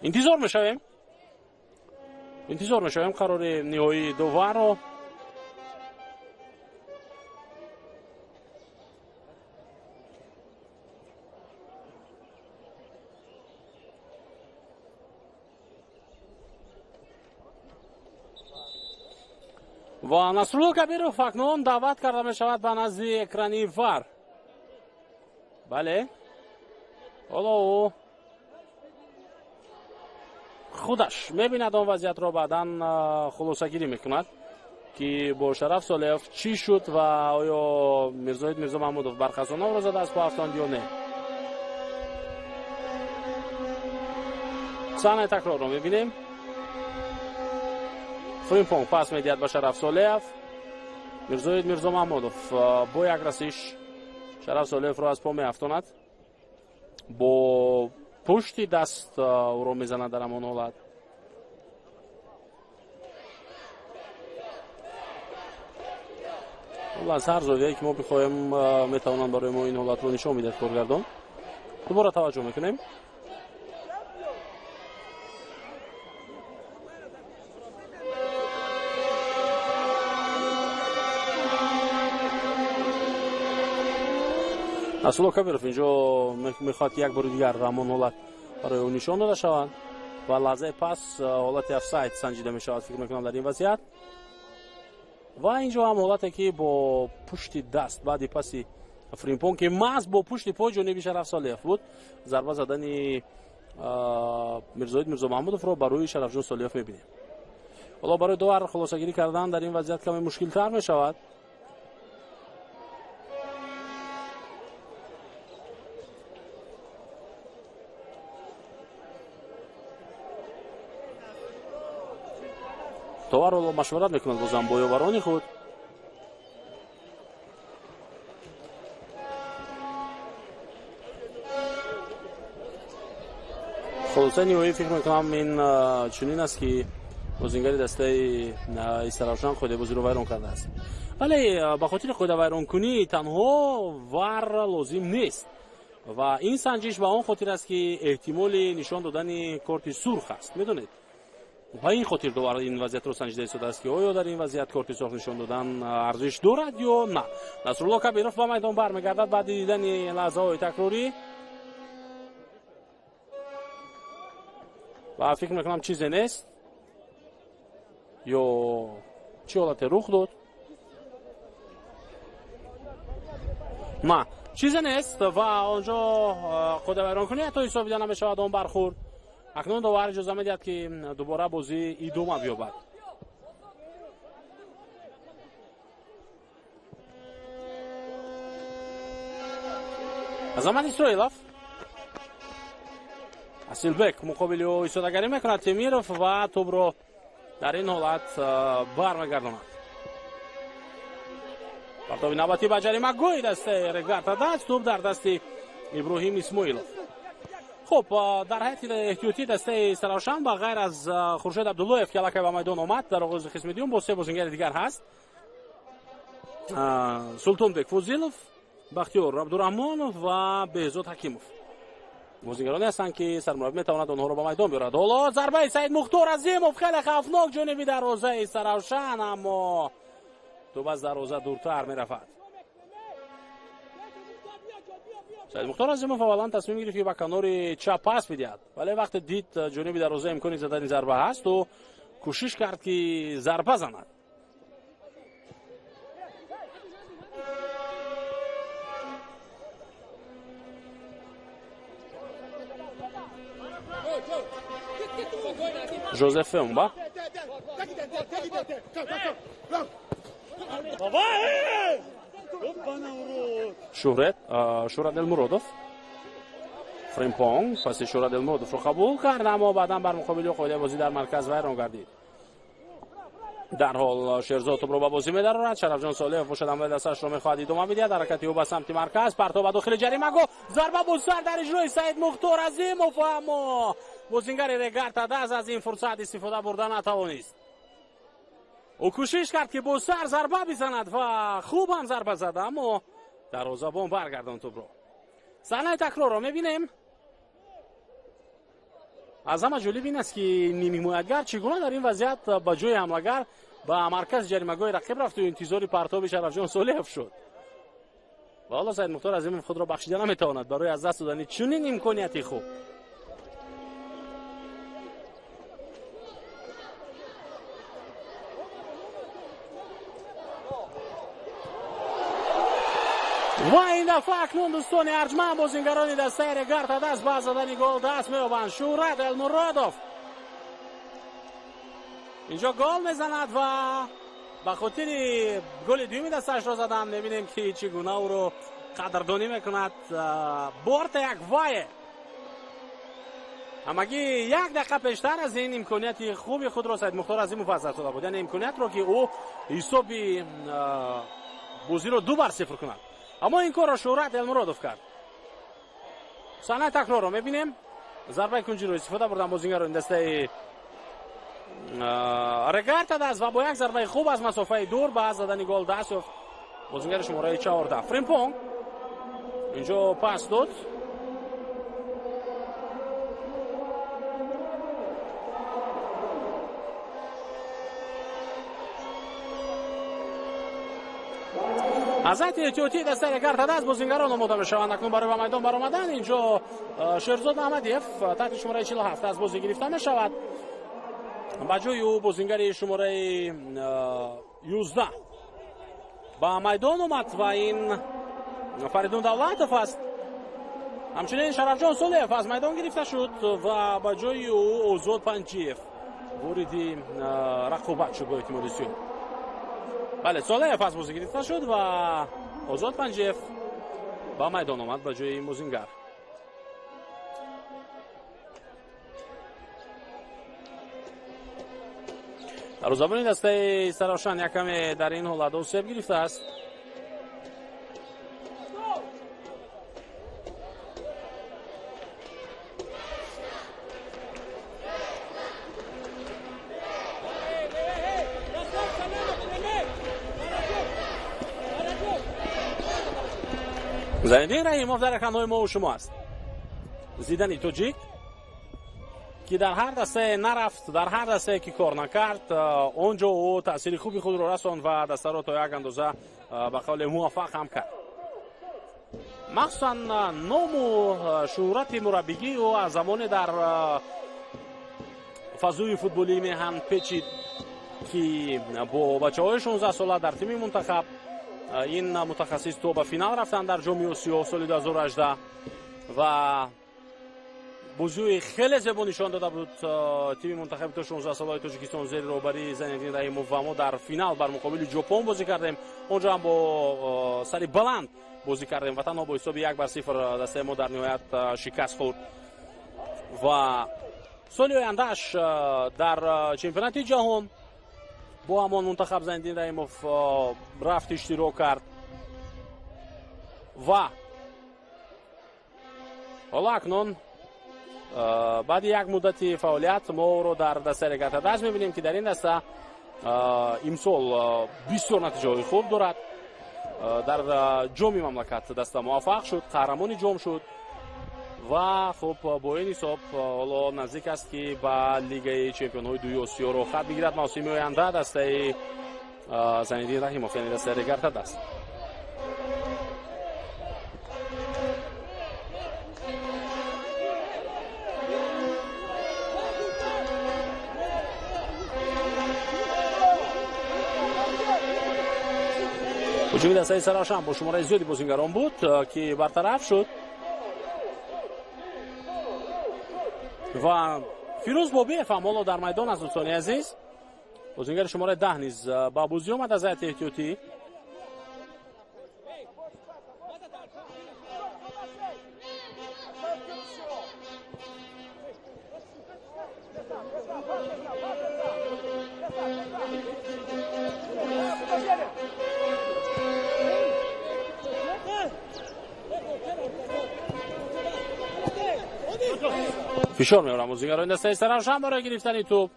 Интизор мешавем, интизор мешавем қарори ниҳоии доварро. Ва Насрулло Кабиров акнун даъват карда мешавад ба назди экрани ВАР. Бале, ҳоло ӯ худаш мебинад он вазъиятро, баъдан хулосагирӣ мекунад, ки бо Шараф Солеев чӣ шуд ва оё Мирзоид Мирзомаҳмудов Барқасоновро зада аз по афтонд ё не. Саҳнаи такрорро мебинем. Фримпонг пас медиҳад ба Шараф Солеев. Мирзоид Мирзомаҳмудов бо як расиш Шараф Солеевро аз по меафтонад, бо пушти даст ӯро мезанад дар ҳамон ҳолат. Аз ҳар зовияе ки мо бихоҳем, метавонанд барои мо ин ҳолатро нишон бидиҳад коргардон. Дубора таваҷҷӯҳ мекунем. Насрулло Кабиров инҷо мехоҳад, ки як бори дигар ҳамон ҳолат барои ӯ нишон дода шавад ва лаҳзаи пас ҳолати офсайд санҷида мешавад, фикр мекунам, дар ин вазъият. Ва инҷо ҳам ҳолате, ки бо пушти даст баъди паси Фримпонг, ки маҳз бо пушти пой ҷониби Шараф Солеев буд, зарба задани Мирзоид Мирзомаҳмудовро ба рӯи Шарафҷон Солеев мебинем. Ҳоло барои довар хулосагирӣ кардан дар ин вазъият каме мушкилтар мешавад. Довар ҳоло машварат мекунад бозам бо ёварони худ. Хулосаи ниҳоӣ, фикр мекунам, ин чунин аст, ки бозингари дастаи Истаравшан қоидабозиро вайрон кардааст. Вале ба хотири қоидавайронкунӣ танҳо ВАР лозим нест ва ин санҷиш ба он хотир аст, ки эҳтимоли нишон додани корти сурх аст, медонед. Ба ин хотир довар ин вазъиятро санҷида истодааст, ки оё дар ин вазъият корти сурх нишон додан арзиш дорад ё на. Насрулло Кабиров ба майдон бармегардад баъди дидани лаҳзаҳои такрорӣ ва фикр мекунам, чизе нест ё чӣ ҳолате рух дод? На, чизе нест ва онҷо қоидавайронкунӣ ҳатто ҳисобида намешавад он бархӯрд. Акнун довар иҷоза медиҳад, ки дубора бозӣ идома биёбад. Азамат Исроилов, Асилбек муқобили ӯ истодагарӣ мекунад Темиров ва тӯбро дар ин ҳолат бармегардонад. Партоби навбатӣ ба ҷаримагоҳи дастаи Регар-ТадАЗ, тӯб дар дасти Иброҳим Исмоилов. Хуб, дар ҳайати эҳтиётии дастаи Истаравшан ба ғайр аз Хуршед Абдуллоев, ки аллакай ба майдон омад дар оғози қисми дуюм, бо се бозингари дигар ҳаст: Султонбек Фозилов, Бахтиёр Абдураҳмонов ва Беҳзод Ҳакимов. Бозингароне ҳастанд, ки сармураббӣ метавонад онҳоро ба майдон биёрад. Ҳоло зарбаи Саид Мухтор Азимов хеле хавфнок ҷониби дарвозаи Истаравшан, аммо тӯб аз дарвоза дуртар мерафад. Саид Мухтор Азимов аввалан тасмим гирифт, ки ба канори чап пас бидиҳад, вале вақте дид, ҷониби дарвоза имкони задани зарба ҳаст, ӯ кӯшиш кард, ки зарба занад. Жозеф Фемба. Шуҳрат Шӯҳрат Элмуродов. Фримпонг паси Шӯҳрат Элмуродовро қабул кард, аммо баъдан бар муқобили ӯ қоидаи бозӣ дар марказ вайрон гардид. Дарҳол Шерзод тӯбро ба бозӣ медарорад. Шарафҷон Солеев бошад, ҳамлаи дастаашро мехоҳад идома бидиҳад. Ҳаракати ӯ ба самти марказ, партоб ба дохили ҷаримагоҳ, зарба бо сар дар иҷрои Саид Мухтор Азимов, аммо бозингари Регар-ТадАЗ аз ин фурсат истифода бурда натавонист. Ӯ кӯшиш кард, ки бо сар зарба бизанад ва хуб ҳам зарба зад, аммо дарвозабон баргардонд тӯбро. Саҳнаи такрорро мебинем. Аз ҳама ҷолиб ин аст, ки нимҳимоятгар чӣ гуна дар ин вазъият ба ҷои ҳамлагар ба маркази ҷаримагоҳи рақиб рафту интизори партоби Шарафҷон Солеев шуд. Ва ҳоло Саид Мухтор Азимов худро бахшида наметавонад барои аз даст додани чунин имконияти хуб. Ва Ин дафъа акнун, дӯстони арҷманд, бозингарони дастаи Регар-ТадАЗ ба задани гол даст меёбанд. Шӯҳрат Элмуродов инҷо гол мезанад ва ба хотири голи дуюми дастаашро задан мебинем, ки чӣ гуна ӯро қадрдонӣ мекунад Борта як вае. Ҳамагӣ як дақиқа пештар аз ин имконияти хуби худро Саидмухтор Азимов аз даст дода буд, яъне имкониятро, ки ӯ ҳисоби бозиро 2-0 кунад, аммо ин корро Шӯҳрат Элмуродов кард. Саҳнаи такрорро мебинем. Зарбаи кунҷиро истифода бурдан бозингарони дастаи Регар-ТадАЗ ва бо як зарбаи хуб аз масофаи дур ба задани гол даст ёфт бозингари шумораи 14 Фримпонг. Инҷо пас дод. Аз ҳайати эҳтиётии дастаи Регар-ТадАЗ бозингарон омода мешаванд акнун барои ба майдон баромадан. Инҷо Шерзод Аҳмадиев таҳти шумораи 47 аз бозӣ гирифта мешавад. Ба ҷои ӯ бозингари шумораи 11 ба майдон омад ва ин Фаридун Давлатов аст. Ҳамчунин Шарафҷон Солеев аз майдон гирифта шуд ва ба ҷои ӯ Озод Панҷиев вориди рақобат шуд бо эҳтимоли зиёд. Бале, Солеев аз бозӣ гирифта шуд ва Озод Панҷиев ба майдон омад ба ҷои ин бозингар. Дарвозабони дастаи Саравшан як каме дар ин ҳолат осеб гирифтааст. Зайниддин Раҳимов дар экранҳои мо шумо аст. Зидани тоҷик, ки дар ҳар дастае нарафт, дар ҳар дастае ки кор накард, он ҷо ӯ таъсири хуби худро расонд ва дастаро то як андоза ба қавле муваффақ ҳам кард. Махсусан ному шӯҳрати мураббигии ӯ аз замоне дар фазои футболии меҳан печид, ки бо бачаҳои 16 сола дар тими мунтахаб ин мутахассис то ба финал рафтанд дар Ҷоми Осиё соли 2018 ва бозиҳои хеле зебо нишон дода буд тими мунтахаби то 16 солаи Тоҷикистон зери роҳбарии Зайниддин Раҳимов ва мо дар финал бар муқобили Ҷопон бозӣ кардем. Он ҷо ҳам бо сари баланд бозӣ кардем ва танҳо бо ҳисоби 1-0 дастаи мо дар ниҳоят шикаст хӯрд. Ва соли ояндааш дар чемпионати ҷаҳон бо ҳамон мунтахаб Зайниддин Раҳимов рафт, иштирок кард ва ҳоло акнун баъди як муддати фаъолият мо ӯро дар дастаи Регар-ТадАЗ мебинем, ки дар ин даста имсол бисёр натиҷаҳои хуб дорад. Дар ҷоми мамлакат даста муваффақ шуд, қаҳрамони ҷом шуд ва хуб, бо ин ҳисоб ҳоло наздик аст, ки ба Лигаи чемпионҳои дуюи Осиё роҳхат бигирад мавсими оянда дастаи Зайниддин Раҳимов, яъне дастаи Регар-ТадАЗ. Ҳуҷуми дастаи Саравшан бо шумораи зиёди бозингарон буд, ки бартараф шуд ва Фирӯз Бобиев ҳам ҳоло дар майдон аст. Дӯстони азиз, бозингари шумораи 10 низ ба бозӣ омад аз ҳайати эҳтиётӣ. Фишор меорам бозингарони дастаи Саравшан барои гирифтани тӯб,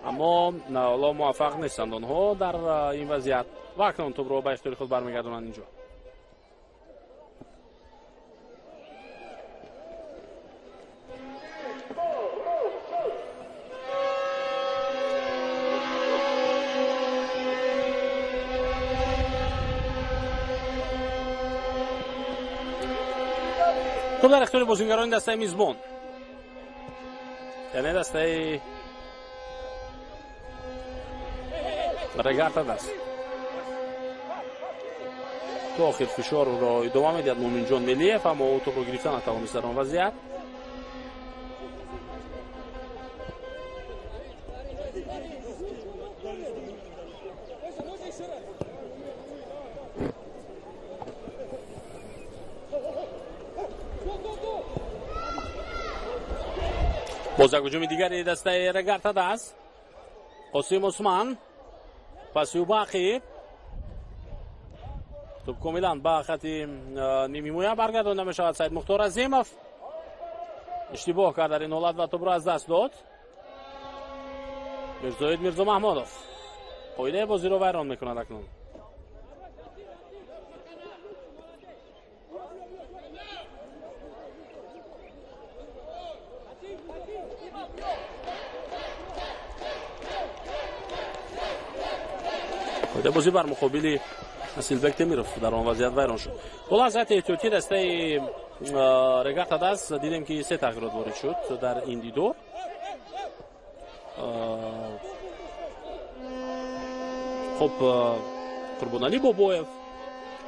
аммо ҳоло муваффақ нестанд онҳо дар ин вазъият ва акнун тӯбро ба ихтиёри худ бармегардонанд инҷо. Тӯб дар ихтиёри бозингарони дастаи мизбон, яъне дастаи Регар-ТадАЗ. То охир фишорро идома медиҳад Муъминҷон Мелиев, аммо ӯ тӯбро гирифта натавонист дар он вазъият. Боз як ҳуҷуми дигари дастаи Регар-ТадАЗ. Қосим Усман паси Убақи, тӯб комилан ба хати нимҳимоя баргардонда мешавад. Саид Мухтор Азимов иштибоҳ кард дар ин ҳолат ва тӯбро аз даст дод. Мирзоид Мирзомаҳмудов қоидаи бозиро вайрон мекунад акнун. Қоидаи бозӣ бар муқобили Асилбек Темиров дар он вазъият вайрон шуд. Ҳоло аз ҳайати эҳтиётии дастаи Регар-ТадАЗ дидем, ки се тағйирот ворид шуд дар ин дидор. Хуб, Қурбоналӣ Бобоев,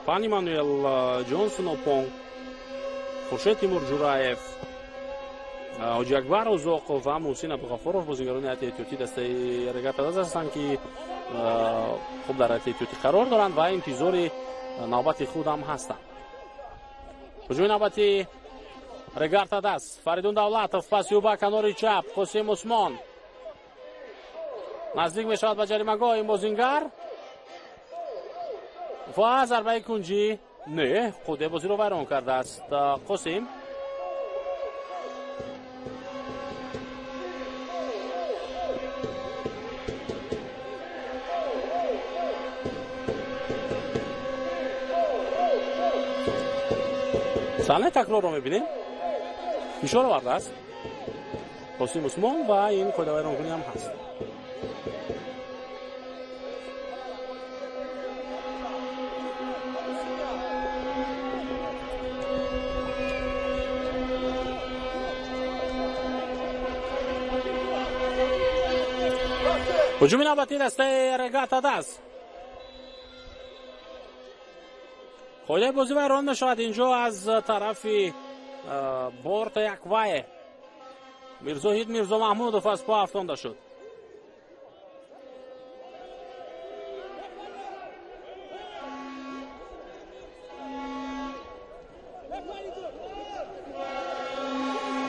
Пан Эммануэл Ҷонсон Опонг, Хуршед Тимур Ҷураев, Ҳоҷи Акбар Узоқов ва Муҳсин Абдуғаффоров бозигарони ҳайати эҳтиётии дастаи Регар-ТадАЗ ҳастанд, ки хуб дар ҳайати эҳтиётӣ қарор доранд ва интизори навбати худ ҳам ҳастанд. Ҳуҷуми навбати Регар-ТадАЗ. Фаридун Давлатов паси ӯ ба канори чап, Қосим Усмон наздик мешавад ба ҷаримагоҳ ин бозингар ва зарбаи кунҷӣ не, қоидаи бозиро вайрон кардааст Қосим. Саҳнаи такрорро мебинем. Фишор овардааст Қосим Усмон ва ин қоидавайронкунӣ ҳам ҳаст. Ҳуҷуми навбатии дастаи Регар-ТадАЗ. Қоидаи бозӣ вайрон мешавад инҷо аз тарафи Борта Яквае. Мирзоҳид Мирзомаҳмудов аз по афтонда шуд.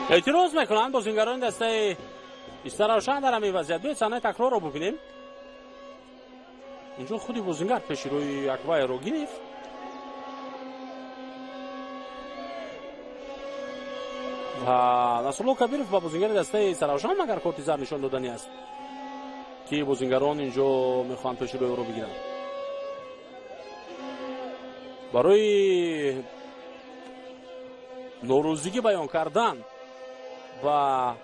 Эътироз мекунанд бозингарони дастаи Истаравшан дар ҳамин вазъият. Биёед саҳнаи такрорро бубинем. Инҷо худи бозингар пеши рӯи Якваеро гирифт. Ва Насрулло Кабиров ба бозингари дастаи Истаравшан магар корти зард нишон додани аст, ки бозингарон инҷо мехоҳанд пеши рӯи ӯро бигиранд. Барои норӯзигӣ баён кардан ба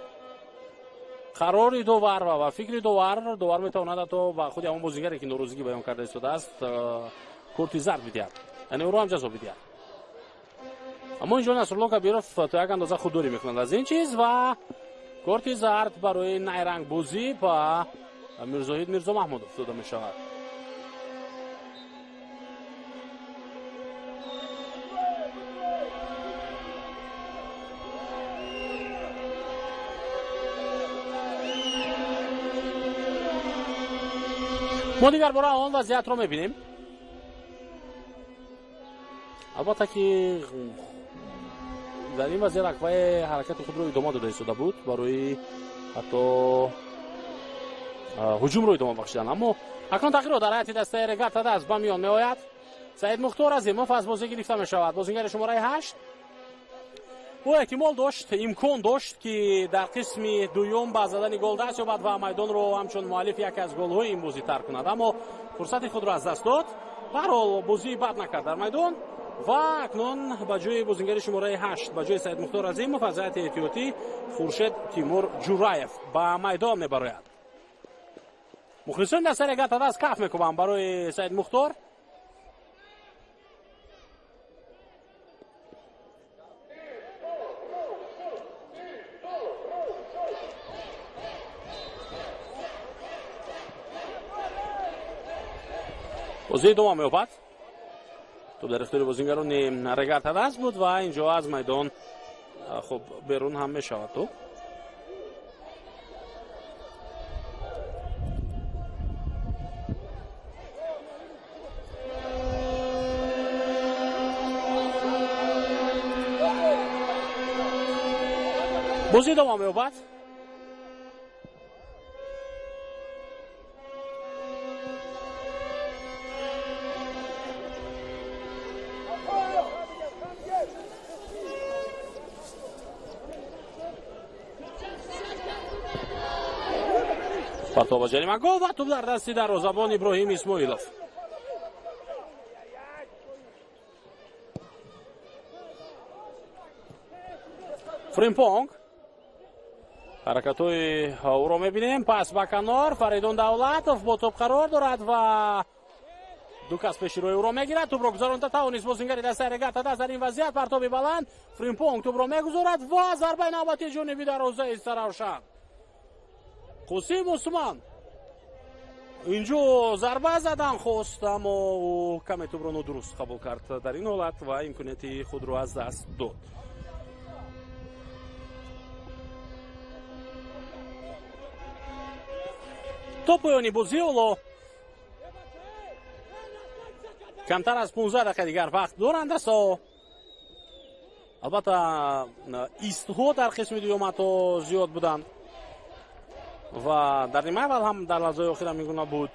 қарори довар ва ба фикри довар, довар метавонад ҳатто ба худи ҳамон бозингаре, ки норӯзигӣ баён карда истодааст, корти зард бидиҳад, яъне ӯро ҳам ҷазо бидиҳад. Аммо инҷо Насрулло Кабиров то як андоза худдорӣ мекунад аз ин чиз ва корти зард барои найрангбозӣ ба Мирзоҳид Мирзомаҳмудов дода мешавад. Мо дигар бора он вазъиятро мебинем. Албатта, ки дар ин вазъият Аквае ҳаракати худро идома дода истода буд барои ҳатто ҳуҷумро идома бахшидан, аммо акнун тағйирот дар ҳайати дастаи Регар-ТадАЗ ба миён меояд. Саид Мухтор Азимов аз бозӣ гирифта мешавад. Бозингари шумораи 8. Ӯ эҳтимол дошт, имкон дошт, ки дар қисми дуюм ба задани гол даст ёбад ва майдонро ҳамчун муаллиф яке аз голҳои ин бозӣ тарк кунад, аммо фурсати худро аз даст дод. Баҳрҳол бозии бад накард дар майдон ва акнун ба ҷои бозингари шумораи 8, ба ҷои Саид Мухтор Азимов аз ҳайати эҳтиётӣ Хуршед Тимур Ҷураев ба майдон мебарояд. Мухлисони дастаи Регар-ТадАЗ каф мекӯбанд барои Саид Мухтор. Бозӣ идома меёбад. Топ дар ихтиёри бозингарони Регар-ТадАЗ буд ва инҷо аз майдон хуб берун ҳам мешавад топ. Бозӣ идома меёбад. Партова ҷаримагоҳ ва тӯб дар дасти дарвозабон Иброҳим Исмоилов. Фримпонг ҳаракатҳои ӯро мебинем. Пас ба канор Фаридун Давлатов бо тӯб қарор дорад ва ду кас пеши рӯи ӯро мегирад. Тӯбро гузаронда тавонист бозингари дастаи Регар-ТадАЗ. Дар ин вазъият партоби баланд Фримпонг тӯбро мегузорад ва зарбаи навбатии ҷониби дарвозаи Истаравшан. Қосим Усман инҷо зарба задан хост, аммо ӯ каме тӯбро нодуруст қабул кард дар ин ҳолат ва имконияти худро аз даст дод. То поёни бозӣ ҳоло камтар аз 15 дақиқа дигар вақт доранд дастаҳо. Албатта истҳо дар қисми дуюм ҳатто зиёд буданд ва дар нимаи аввал ҳам дар лаҳзаҳои охир ҳам ингуна буд.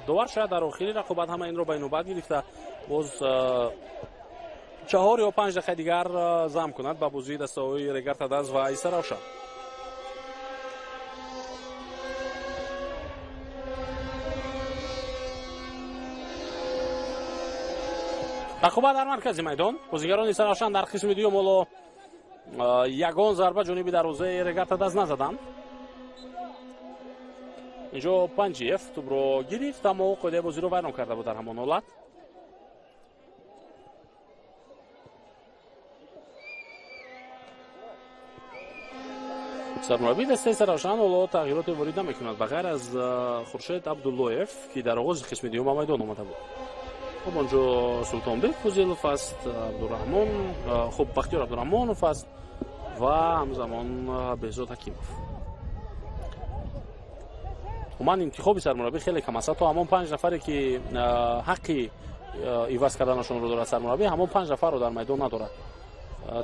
Довар шояд дар охири рақобат ҳама инро ба инобат гирифта боз 4 ё 5 дақиқаи дигар зам кунад ба бозии дастаҳои Регар-ТадАЗ ва Истаравшан. Рақобат дар маркази майдон. Бозигарони Истаравшан дар қисми дуюм ҳоло ягон зарба ҷониби дарвозаи Регар-ТадАЗ назаданд. Инҷо Панҷиев тӯбро гирифт, аммо ӯ қоидаи бозиро вайрон карда буд дар ҳамон ҳолат. Сармураббии дастаи Истаравшан ҳоло тағйироте ворид намекунад ба ғайр аз Хуршед Абдуллоев, ки дар оғози қисми дуюм ба майдон омада буд. Хуб, онҷо Султонбек Фузилов аст, Абдураҳмон, хуб, Бахтиёр Абдураҳмонов аст ва ҳамзамон Беҳзод Ҳакимов. Умуман интихоби сармураббӣ хеле кам аст. Ҳатто ҳамон 5 нафаре ки ҳаққи иваз карданашонро дорад сармураббӣ, ҳамон 5 нафарро дар майдон надорад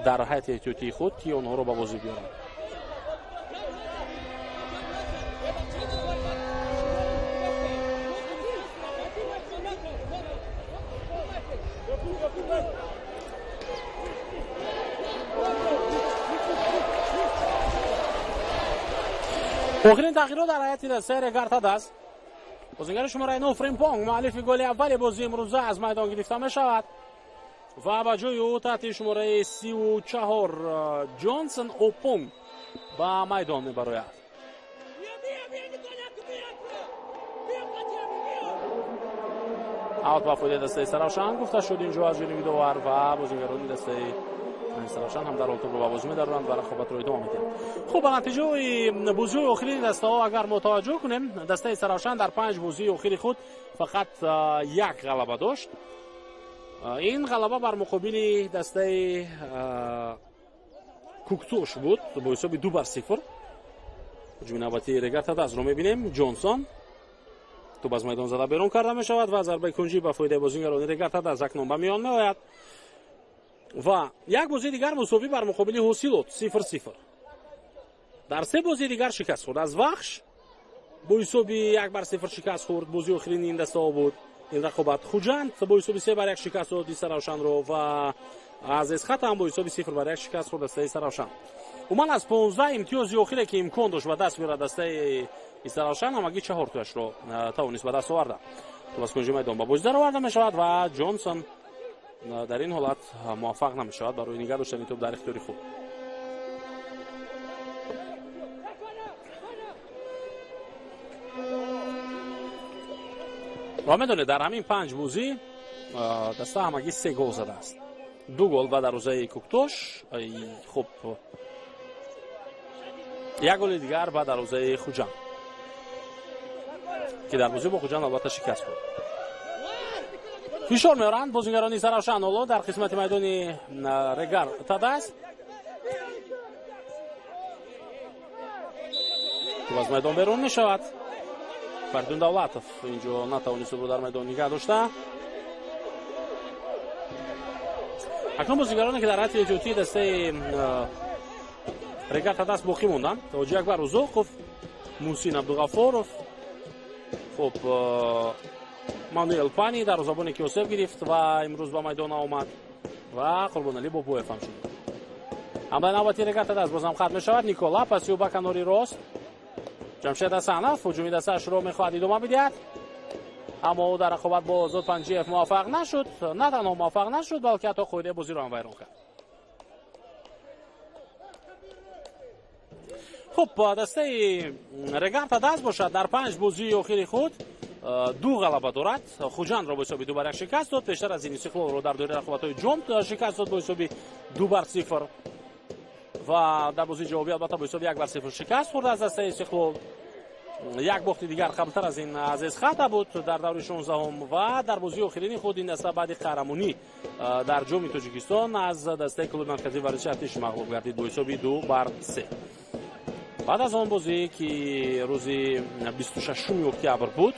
дар ҳайати эҳтиётии худ, ки онҳоро ба бозӣ биёранд. Охирин тағйирот дар ҳайати дастаи Регар-ТадАЗ. Бозингари шумораи 9 Фримпонг муаллифи голи аввали бозии имрӯза аз майдон гирифта мешавад ва ба ҷои ӯ таҳти шумораи 34 Ҷонсон Опунг ба майдон мебарояд. Аут ба фоидаи дастаи Истаравшан гуфта шуд инҷо аз ҷониби довар ва бозингарони дастаи Истаравшан ҳам дар тӯбро ба бозӣ медароранд ва рақобатро идома медиҳанд. Хуб, ба натиҷаи бозиҳои охирини дастаҳо агар мо таваҷҷӯҳ кунем, дастаи Истаравшан дар 5 бозии охири худ фақат як ғалаба дошт. Ин ғалаба бар муқобили дастаи Куктош буд бо ҳисоби 2-0. Ҳуҷуми навбатии Регар-ТадАЗро мебинем. Ҷонсон тӯб аз майдон зада берун карда мешавад ва зарбаи кунҷӣ ба фоидаи бозингарони Регар-ТадАЗ акнун ба миён меояд. Ва як бозии дигар мусовӣ бар муқобили Ҳосилот 0-0. Дар 3 бозии дигар шикаст хӯрд. Аз Вахш бо ҳисоби 1-0 шикаст хӯрд. Бозии охирини ин дастаҳо буд ин рақобат. Хуҷанд бо ҳисоби 3-1 шикаст дод Истаравшанро ва аз Эсхат ҳам бо ҳисоби 0-1 шикаст хӯрд дастаи Истаравшан. Умуман аз 15 имтиёзи охире ки имкон дошт ба даст биёрад дастаи Истаравшан, ҳамагӣ 4 тояшро тавонист ба даст оварда. Тӯб аз кунҷи майдон ба бозӣ дароварда мешавад ва Ҷонсон дар ин ҳолат муваффақ намешавад барои нигаҳ доштани тӯб дар ихтиёри худ. Ва медонед, дар ҳамин 5 бозӣ даста ҳамагӣ 3 гол задааст. 2 гол ба дарвозаи Куктош, хуб, 1 голи дигар ба дарвозаи Хуҷанд, ки дар бозӣ бо Хуҷанд албатта шикаст хӯрд. Фишор меоранд бозингарони Зарафшан ҳоло дар қисмати майдони Регар Тадас. Аз майдон берун мешавад. Фаридун Давлатов инҷо натавонист ӯро дар майдон нигаҳ дошта. Акнун бозингароне ки дар ҳайати эҳтиётии дастаи Регар Тадас боқӣ монданд: Ҳоҷи Акбар Узоқов, Муҳсин Абдуғафоров, хуб, Мануэл Пани дарвозабоне ки осеб гирифт ва имрӯз ба майдон омад, ва Қурбоналӣ Бобоев ҳамчунин. Ҳамлаи навбати Регар Тадас бозам хат мешавад. Никола паси ӯ ба канори рост. Ҷамшед Ҳасанов ҳуҷуми дастаашро мехоҳад идома бидиҳад, аммо ӯ дар рақобат бо Озод Панҷиев муваффақ нашуд. На танҳо муваффақ нашуд, балки ҳатто қоидаи бозиро ҳам вайрон кард. Хуб, дастаи Регар Тадас бошад дар 5 бозии охири худ 2 ғалаба дорад. Хуҷандро бо ҳисоби 2-1 шикаст дод. Пештар аз ин Истиқлолро дар доираи рақобатҳои ҷом шикаст дод бо ҳисоби 2-0 ва дар бозии ҷавобӣ албатта бо ҳисоби 1-0 шикаст хӯрд аз дастаи Истиқлол. Як бохти дигар қаблтар аз ин аз Эсхата буд дар даври 16-ум ва дар бозии охирини худ ин даста баъди қаҳрамонӣ дар ҷоми Тоҷикистон аз дастаи клуби марказии варзиши Артиш мағлуб гардид бо ҳисоби 2-3. Баъд аз он бозӣ ки рӯзи 26 октябр буд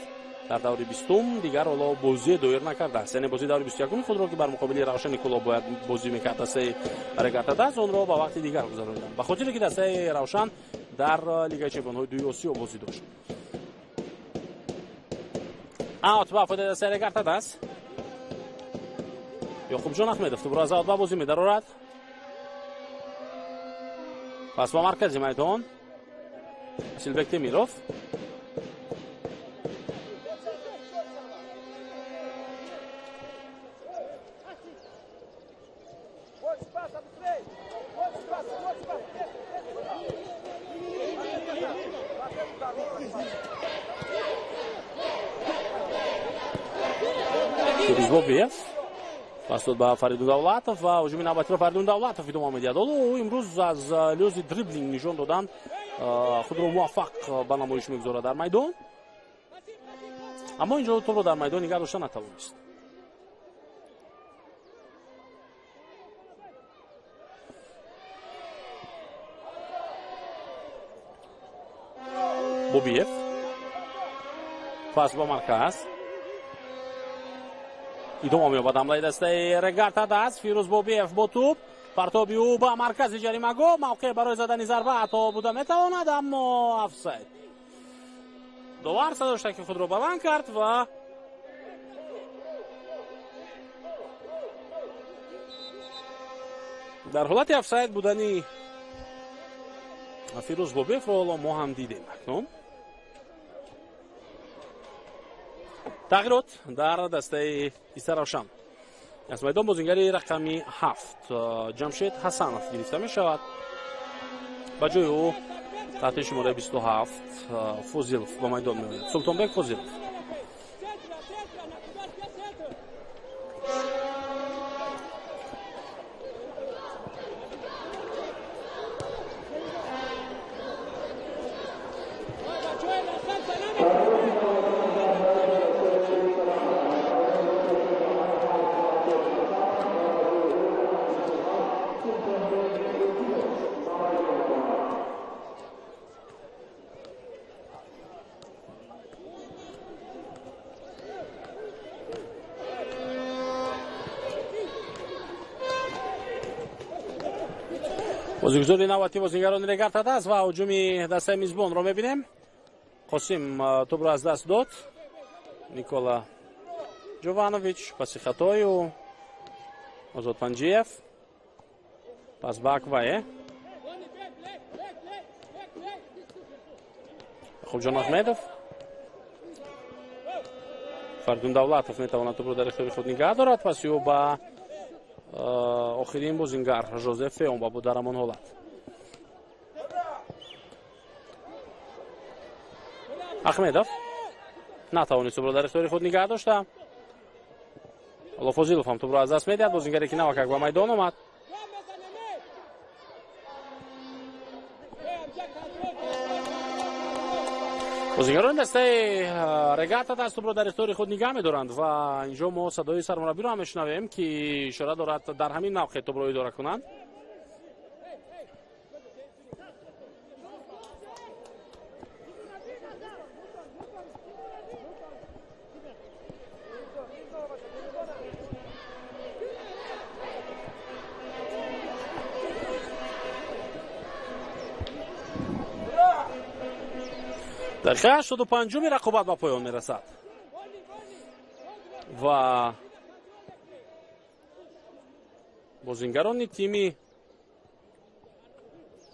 дар даври 20-ум, дигар ҳоло бозие доир накардааст. Яъне бозии даври 21-уми худро ки бар муқобили Равшани Кӯлоб бояд бозӣ мекард дастаи Регар Тадас, онро ба вақти дигар гузарониданд, ба хотире ки дастаи Равшан дар Лигаи чемпионҳои дуи Осиё бозӣ дошт. Аут ба фоидаи дастаи Регар Тадас. Ёқубҷон Аҳмедов тӯбро аз аут ба бозӣ медарорад. Пас ба маркази майдон Асилбек Темиров. Фирӯз Бобиев пас дод ба Фаридун Давлатов ва ҳуҷуми навбатиро Фаридун Давлатов идома медиҳад. Ҳоло ӯ имрӯз аз лиҳози дриблинг нишон додан худро муваффақ ба намоиш мегузорад дар майдон, аммо инҷо тӯбро дар майдон нигаҳ дошта натавонист. Бобиев пас ба марказ идома меёбад ҳамлаи дастаи Регар Тадас. Фирӯз Бобиев бо тӯб, партоби ӯ ба маркази ҷаримагоҳ, мавқеъ барои задани зарба ҳатто буда метавонад, аммо офсайд. Довар садоштаки худро баланд кард ва дар ҳолати офсайд будани Фирӯз Бобиевро ҳоло мо ҳам дидем. Акнун тағйирот дар дастаи Истаравшан. Аз майдон бозингари рақами 7 Ҷамшед Ҳасанов гирифта мешавад. Ба ҷои ӯ таҳти шумораи 27 Фозилов ба майдон меояд. Султонбек Фозилов. Бозигузори навбати бозингарони Регар Тадас ва ҳуҷуми дастаи мизбонро мебинем. Қосим тӯбро аз даст дод. Никола Ҷованович паси хатои ӯ. Озод Панҷиев пас ба Аквае. Яқубҷон Аҳмедов. Фаридун Давлатов метавонад тӯбро дар ихтиёри худ нигаҳ дорад. Паси ӯ ба охирин бозингар Жозеф Феомба буд дар ҳамон ҳолат. Ахмедов натавонист тӯбро дар ихтиёри худ нигаҳ дошта. Ҳоло Фозилов ҳам тӯбро аз даст медиҳад. Бозингаре ки навакак ба майдон омад. Бозигарони дастаи Регар-ТадАЗ тӯбро дар ихтиёри худ нигаҳ медоранд ва инҷо мо садои сармураббиро ҳам мешунавем, ки ишора дорад дар ҳамин мавқеъ тӯбро идора кунанд. Дақиқаи 85-уми рақобат ба поён мерасад ва бозингарони тими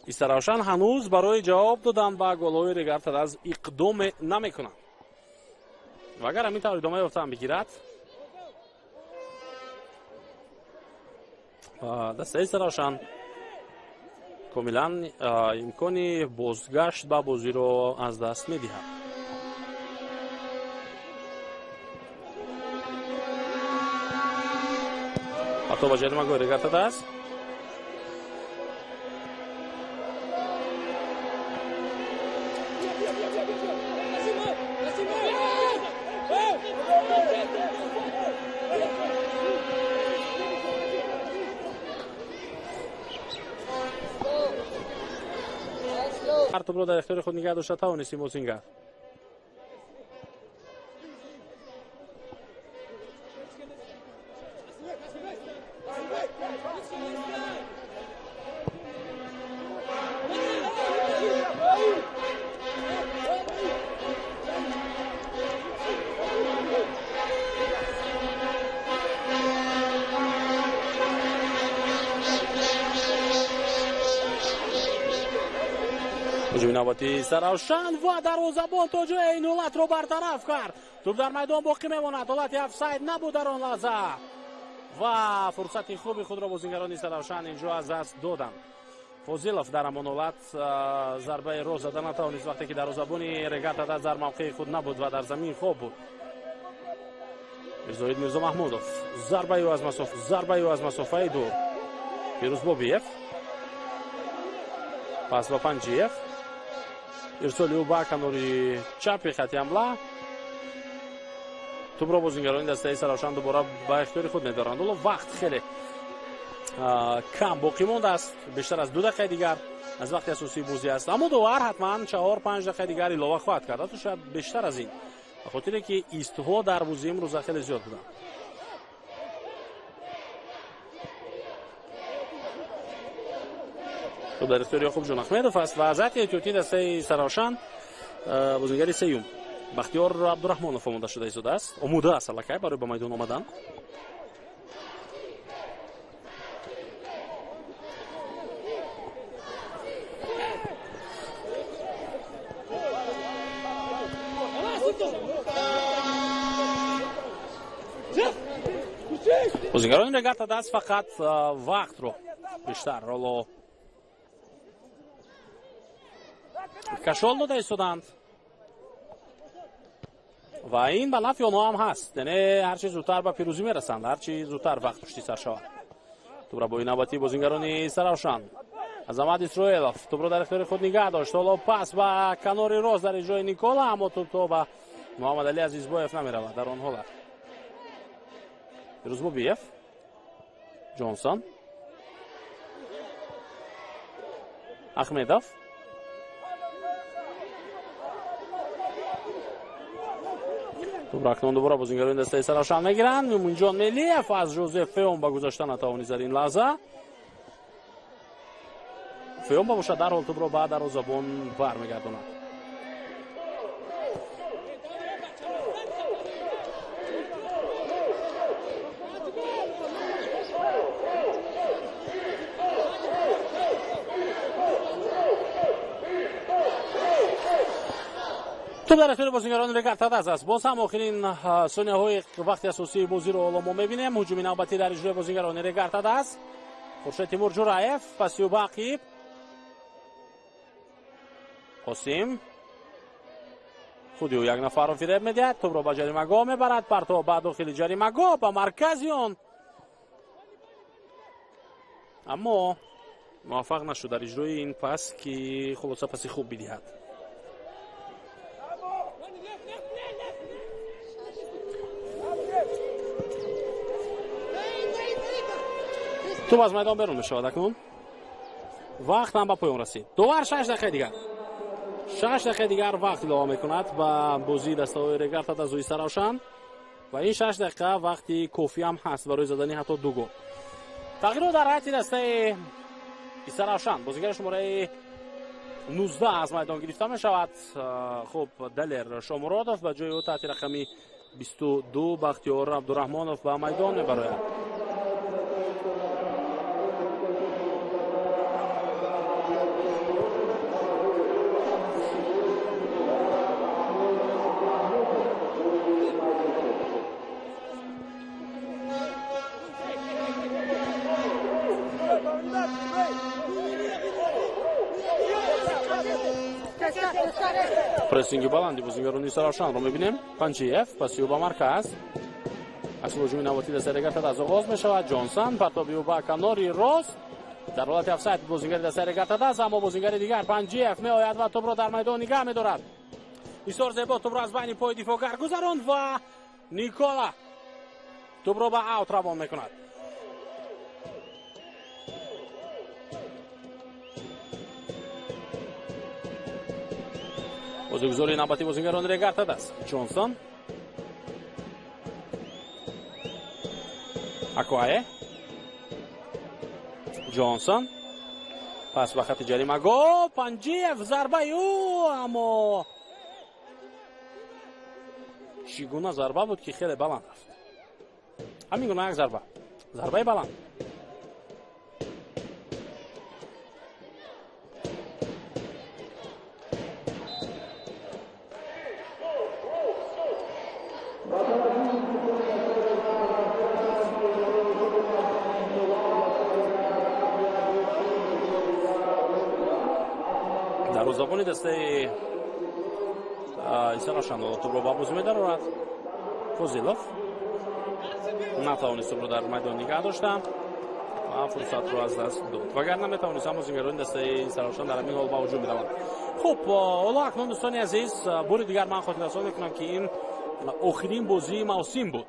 Истаравшан ҳанӯз барои ҷавоб додан ба голҳои Регар-ТадАЗ иқдоме намекунанд ва агар ҳамин тавр идома ёфтан бигирад, дастаи Истаравшан комилан имкони бозгашт ба бозиро аз даст медиҳад. Ҳатто ба ҷаримагоҳи Регар-ТадАЗ. Тӯбро дар ихтиёри худ нигаҳ дошта тавонист ин бозингар. Ҳуҷуми навбатии Саравшан ва дарвозабон то ҷое ин ҳолатро бартараф кард. Тӯб дар майдон боқӣ мемонад. Ҳолати офсайд набуд дар он лаҳза ва фурсати хуби худро бозингарони Саравшан инҷо аз даст доданд. Фозилов дар ҳамон ҳолат зарбаи рост зада натавонист, вақте ки дарвозабони Регар-ТадАЗ дар мавқеи худ набуд ва дар замин хоб буд. Мирзоид Мирзомаҳмудов зарбаи ӯ аз масофаи дур. Фирӯз Бобиев пас ба Панҷиев, ирсоли ӯ ба канори чапи хати ҳамла. Тӯбро бозингарони дастаи Саравшан дубора ба ихтиёри худ медоранд. Ҳоло вақт хеле кам боқӣ мондааст, бештар аз 2 дақиқаи дигар аз вақти асосии бозӣ аст, аммо довар ҳатман 4-5 дақиқаи дигар илова хоҳад кард, ҳатто шояд бештар аз ин, ба хотире ки истҳо дар бозии имрӯза хеле зиёд буданд. Тӯб дар ихтиёри Ёқубҷон Ахмедов аст ва аз ҳайати эҳтиётии дастаи Саравшан бозингари сеюм Бахтиёр Абдураҳмонов омода шуда истодааст. Омода аст аллакай барои ба майдон омадан. Бозингарони Регар-ТадАЗ фақат вақтро бештар ҳоло кашол дода истоданд ва ин ба нафъи онҳо ҳам ҳаст, яъне ҳарчи зудтар ба пирӯзӣ мерасанд, ҳарчи зудтар вақт пушти сар шавад. Тӯбро бо навбатии бозингарони Саравшан Азамат Исроилов тӯбро дар ихтиёри худ нигаҳ дошт. Ҳоло пас ба канори рост дар иҷрои Никола, аммо тӯб то ба Муҳаммадалӣ Азизбоев намеравад дар он ҳолат. Фирӯз Бобиев, Ҷонсон, Ахмедов, тӯбро акнун дубора бозингарони дастаи Саравшан мегиранд. Муминҷон Мелиев аз Жозеф Феон ба гузашта натавонист дар ин лаҳза. Феон бошад дарҳол тӯбро ба дарвозабон бармегардонад. Тӯб дар ихтиёри бозингарони Регар-ТадАЗ аст. Боз ҳам охирин сонияҳои вақти асосии бозиро ҳоло мо мебинем. Ҳуҷуми навбатӣ дар иҷрои бозингарони Регар-ТадАЗ. Хуршед Тимур Ҷураев паси ӯ ба ақиб. Қосим худи ӯ як нафарро фиреб медиҳад, тӯбро ба ҷаримагоҳ мебарад, партов ба дохили ҷаримагоҳ, ба маркази он, аммо муваффақ нашуд дар иҷрои ин пас, ки хулоса паси хуб бидиҳад. Тӯб аз майдон берун мешавад. Акнун вақт ҳам ба поён расид. Довар 6 дақиқаи дигар, 6 дақиқаи дигар вақт илова мекунад ба бозии дастаҳои Регар-ТадАЗу Истаравшан ва ин 6 дақиқа вақти кофӣ ҳам ҳаст барои задани ҳатто 2 гол. Тағйирот дар ҳайати дастаи Истаравшан. Бозигари шумораи 19 аз майдон гирифта мешавад. Хуб, Далер Шомуродов ба ҷои ӯ таҳти рақами 22 Бахтиёр Абдураҳмонов ба майдон мебарояд. Прессинги баланди бозигарони Истаравшанро мебинем. Панҷиев паси ӯ ба марказ. Аксул ҳуҷуми навбатӣ дастаи Регар-ТадАЗ оғоз мешавад. Ҷонсон партоби ӯ ба канори рост. Дар ҳолати офсайд бозигари дастаи Регар-ТадАЗ, аммо бозигари дигар Панҷиев меояд ва тӯбро дар майдон нигаҳ медорад. Бисёр зебо тӯбро аз байни пои дифоъгар гузаронд ва Никола тӯбро ба аут равон мекунад. Бозигузори навбатӣ бозигарони Регар-ТадАЗ. Ҷонсон, Акуае, Ҷонсон пас ба хати ҷаримагоҳ. Панҷиев зарбаи ӯ, аммо чӣ гуна зарба буд, ки хеле баланд рафт. Ҳамин гуна як зарба, зарбаи баланд. Дарвозабони дастаи Истаравшан тӯбро ба бозӣ медарорад. Фозилов натавонист тӯбро дар майдон нигаҳ дошта ва фурсатро аз даст дод. Вагарна метавонист бозигарони дастаи Истаравшан дар ҳамин ҳол ба ҳуҷум бираванд. Хуб, ҳоло акнун дӯстони азиз, бори дигар ман хотиррасон мекунам, ки ин охирин бозии мавсим буд.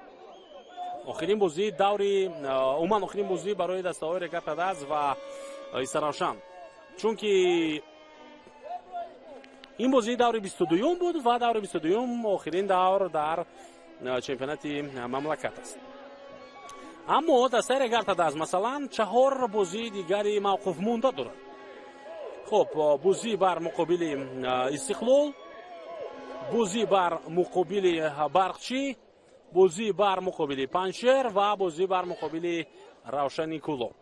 Охирин бозии даври, умуман охирин бозӣ барои дастаҳои Регар-ТадАЗ ва Истаравшан. Чунки ин бозии даври 22-юм буд ва даври 22-юм охирин давр дар чемпионати мамлакат аст. Аммо дастаи Регар-ТадАЗ масалан 4 бозии дигари мавқуфмонда дорад. Хуб, бозӣ бар муқобили Истиқлол, бозӣ бар муқобили Барқчӣ, бозӣ бар муқобили Панҷшер ва бозӣ бар муқобили Равшани Кӯлоб.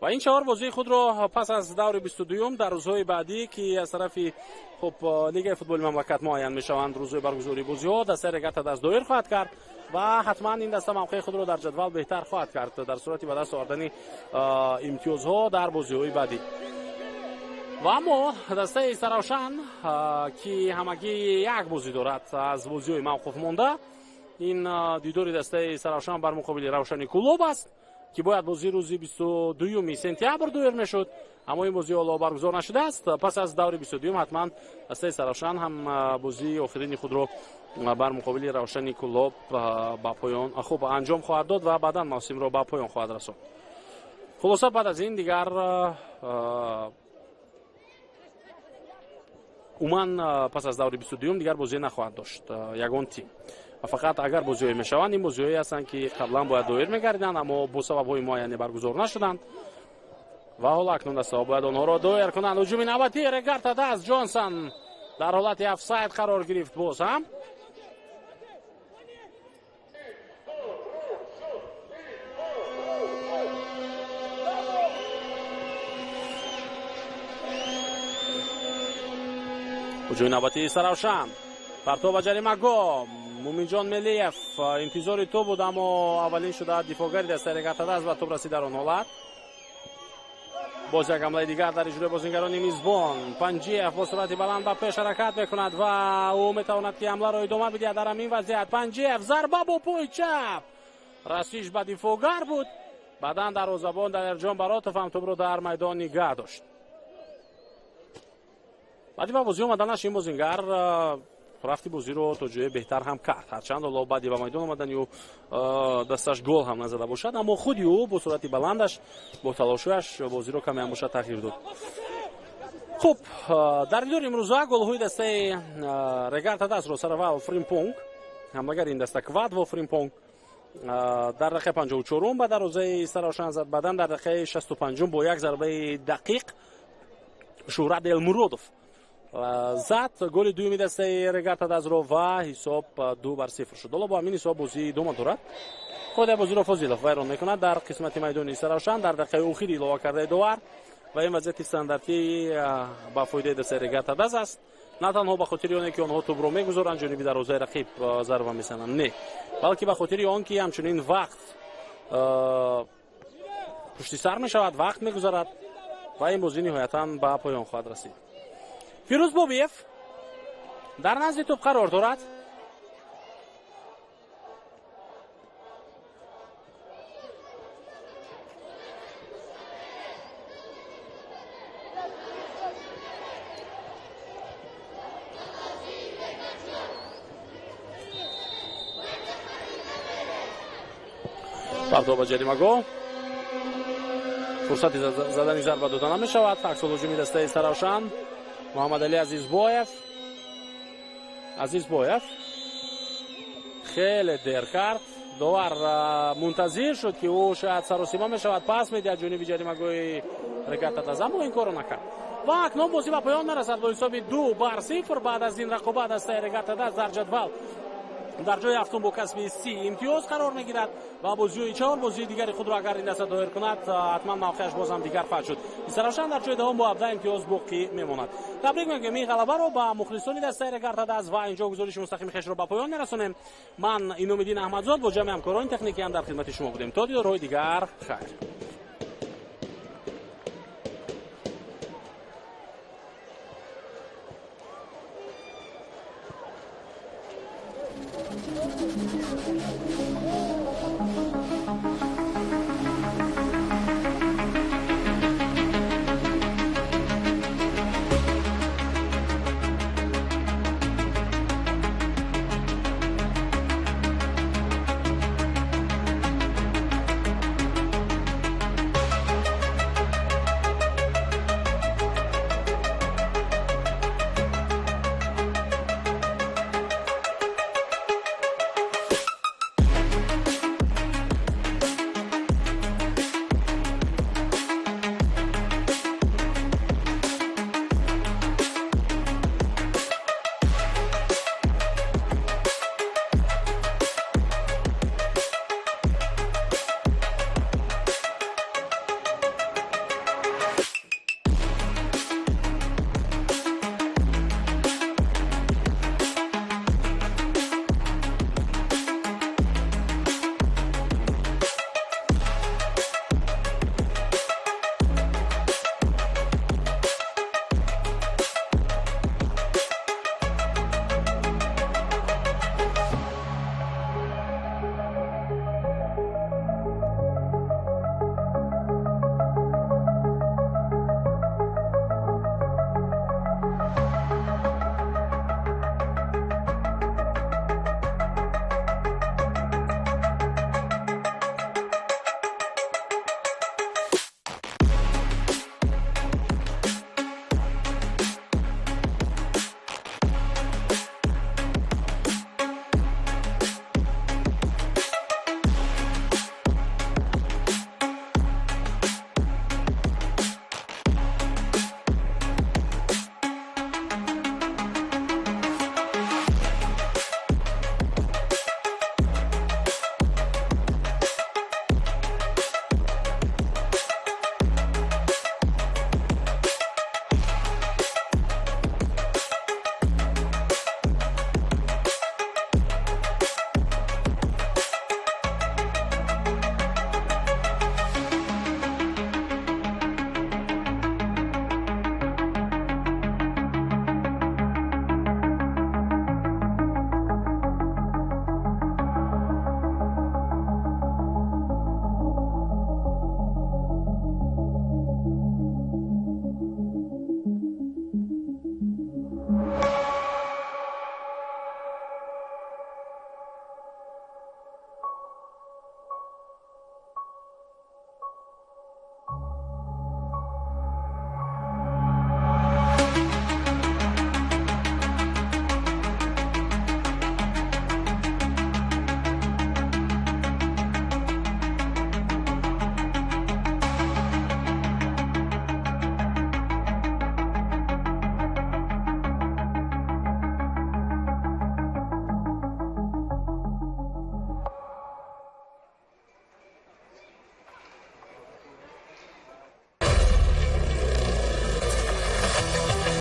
Ва ин 4 бозии худро пас аз даври 22-юм дар рӯзҳои баъдӣ, ки аз тарафи хуб лигаи футболи мамлакат муайян мешаванд рӯзҳои баргузории бозиҳо, дастаи Регар-ТадАЗ доир хоҳад кард ва ҳатман ин даста мавқеи худро дар ҷадвал беҳтар хоҳад кард дар сурати ба даст овардани имтиёзҳо дар бозиҳои баъдӣ. Ва аммо дастаи Истаравшан, ки ҳамагӣ як бозӣ дорад аз бозиҳои мавқуф монда, ин дидори дастаи Истаравшан бар муқобили Равшани Кӯлоб аст, ки бояд бозӣ рӯзи 22 сентябр доир мешуд, аммо ин бозӣ ҳоло баргузор нашудааст. Пас аз даври 22-юм ҳатман дастаи Истаравшан ҳам бозии охирини худро бар муқобили Равшани Кӯлоб ба поён хуб анҷом хоҳад дод ва баъдан мавсимро ба поён хоҳад расонд. Хулоса, баъд аз ин дигар умуман пас аз даври 22-юм дигар бозӣ нахоҳад дошт ягон тим. Фақат агар бозиҳое мешаванд, ин бозиҳое ҳастанд, ки қаблан бояд доир мегардиданд, аммо бо сабабҳои муайяне баргузор нашуданд ва ҳоло акнун дастаҳо бояд онҳоро доир кунанд. Ҳуҷуми навбатии Регар-ТадАЗ. Ҷонсон дар ҳолати офсайд қарор гирифт боз ҳам. Ҳуҷуми навбатии Истаравшан. Партов ба ҷаримагоҳ. Муминҷон Мелиев интизори тӯб буд, аммо аввалин шуда дифоъгари дастаи Регар-ТадАЗ ба тӯб расид дар он ҳолат. Боз як ҳамлаи дигар дар иҷрои бозингарони мизбон. Панҷиев бо суръати баланд ба пеш ҳаракат мекунад ва ӯ метавонад, ки ҳамларо идома бидиҳад дар ҳамин вазъият. Панҷиев зарба бо пои чап, расиш ба дифоъгар буд. Баъдан дарвозабон Далерҷон Баротов ҳам тӯбро дар майдон нигаҳ дошт. Баъди ба бозӣ омаданаш ин бозингар Рафти бозиро то ҷое беҳтар ҳам кард, ҳарчанд ҳоло баъди ба майдон омадани ӯ дасташ гол ҳам назада бошад, аммо худи ӯ бо суръати баландаш, бо талошуяш бозиро каме ҳам бошад тағйир дод. Хуб, дар дидори имрӯза голҳои дастаи Регар-ТадАЗро сараввал Фримпонг, ҳамлагари ин даста Квадво Фримпонг дар дақиқаи 54-ум ба дарвозаи Истаравшан зад, баъдан дар дақиқаи 65-ум бо як зарбаи дақиқ Шӯҳрат Элмуродов зад голи дуюми дастаи Регар-ТадАЗро ва ҳисоб 2-0 шуд. Ҳоло бо ҳамин ҳисоб бозӣ идома дорад. Қоидаи бозиро Фозилов вайрон мекунад дар қисмати майдони Истаравшан дар дақиқаи охири илова кардаи довар ва ин вазъияти стандартӣ ба фоидаи дастаи Регар-ТадАЗ аст. На танҳо ба хотири оне ки онҳо тӯбро мегузоранд, ҷониби дарвозаи рақиб зарба мезананд, не, балки ба хотири он ки ҳамчунин вақт пушти сар мешавад, вақт мегузарад ва ин бозӣ ниҳоятан ба поён хоҳад расид. Фирӯз Бобиев дар назди тӯб қарор дорад. Партов ба ҷаримагоҳ, фурсати задани зарба дода намешавад. Аксулҳуҷуми дастаи Истаравшан Муҳаммадалӣ Азизбоев. Азизбоев хеле дер кард. Довар мунтазир шуд, ки ӯ шояд саросима мешавад, пас медиҳад ҷониби ҷаримагоҳи Регар-ТадАЗ, аммо ин корро накард. Ва акнун бозӣ ба поён мерасад бо ҳисоби 2-0. Баъд аз ин рақобат дастаи Регар-ТадАЗ дар ҷадвал дар ҷои ҳафтум бо касби 30 имтиёз қарор мегирад ва бозиҳои 4 бозии дигари худро агар ин даста доир кунад, ҳатман мавқеаш боз ҳам дигар хоҳад шуд. Истаравшан дар ҷои даҳум бо 17 имтиёз боқӣ мемонад. Табрик мегӯем ин ғалабаро ба мухлисони дастаи Регар-ТадАЗ ва инҷо гузориши мустақими хешро ба поён мерасонем. Ман Иномиддин Аҳмадзод бо ҷамъи ҳамкорони техникӣ ҳам дар хидмати шумо будем. То дидорҳои дигар, хайр. Thank you.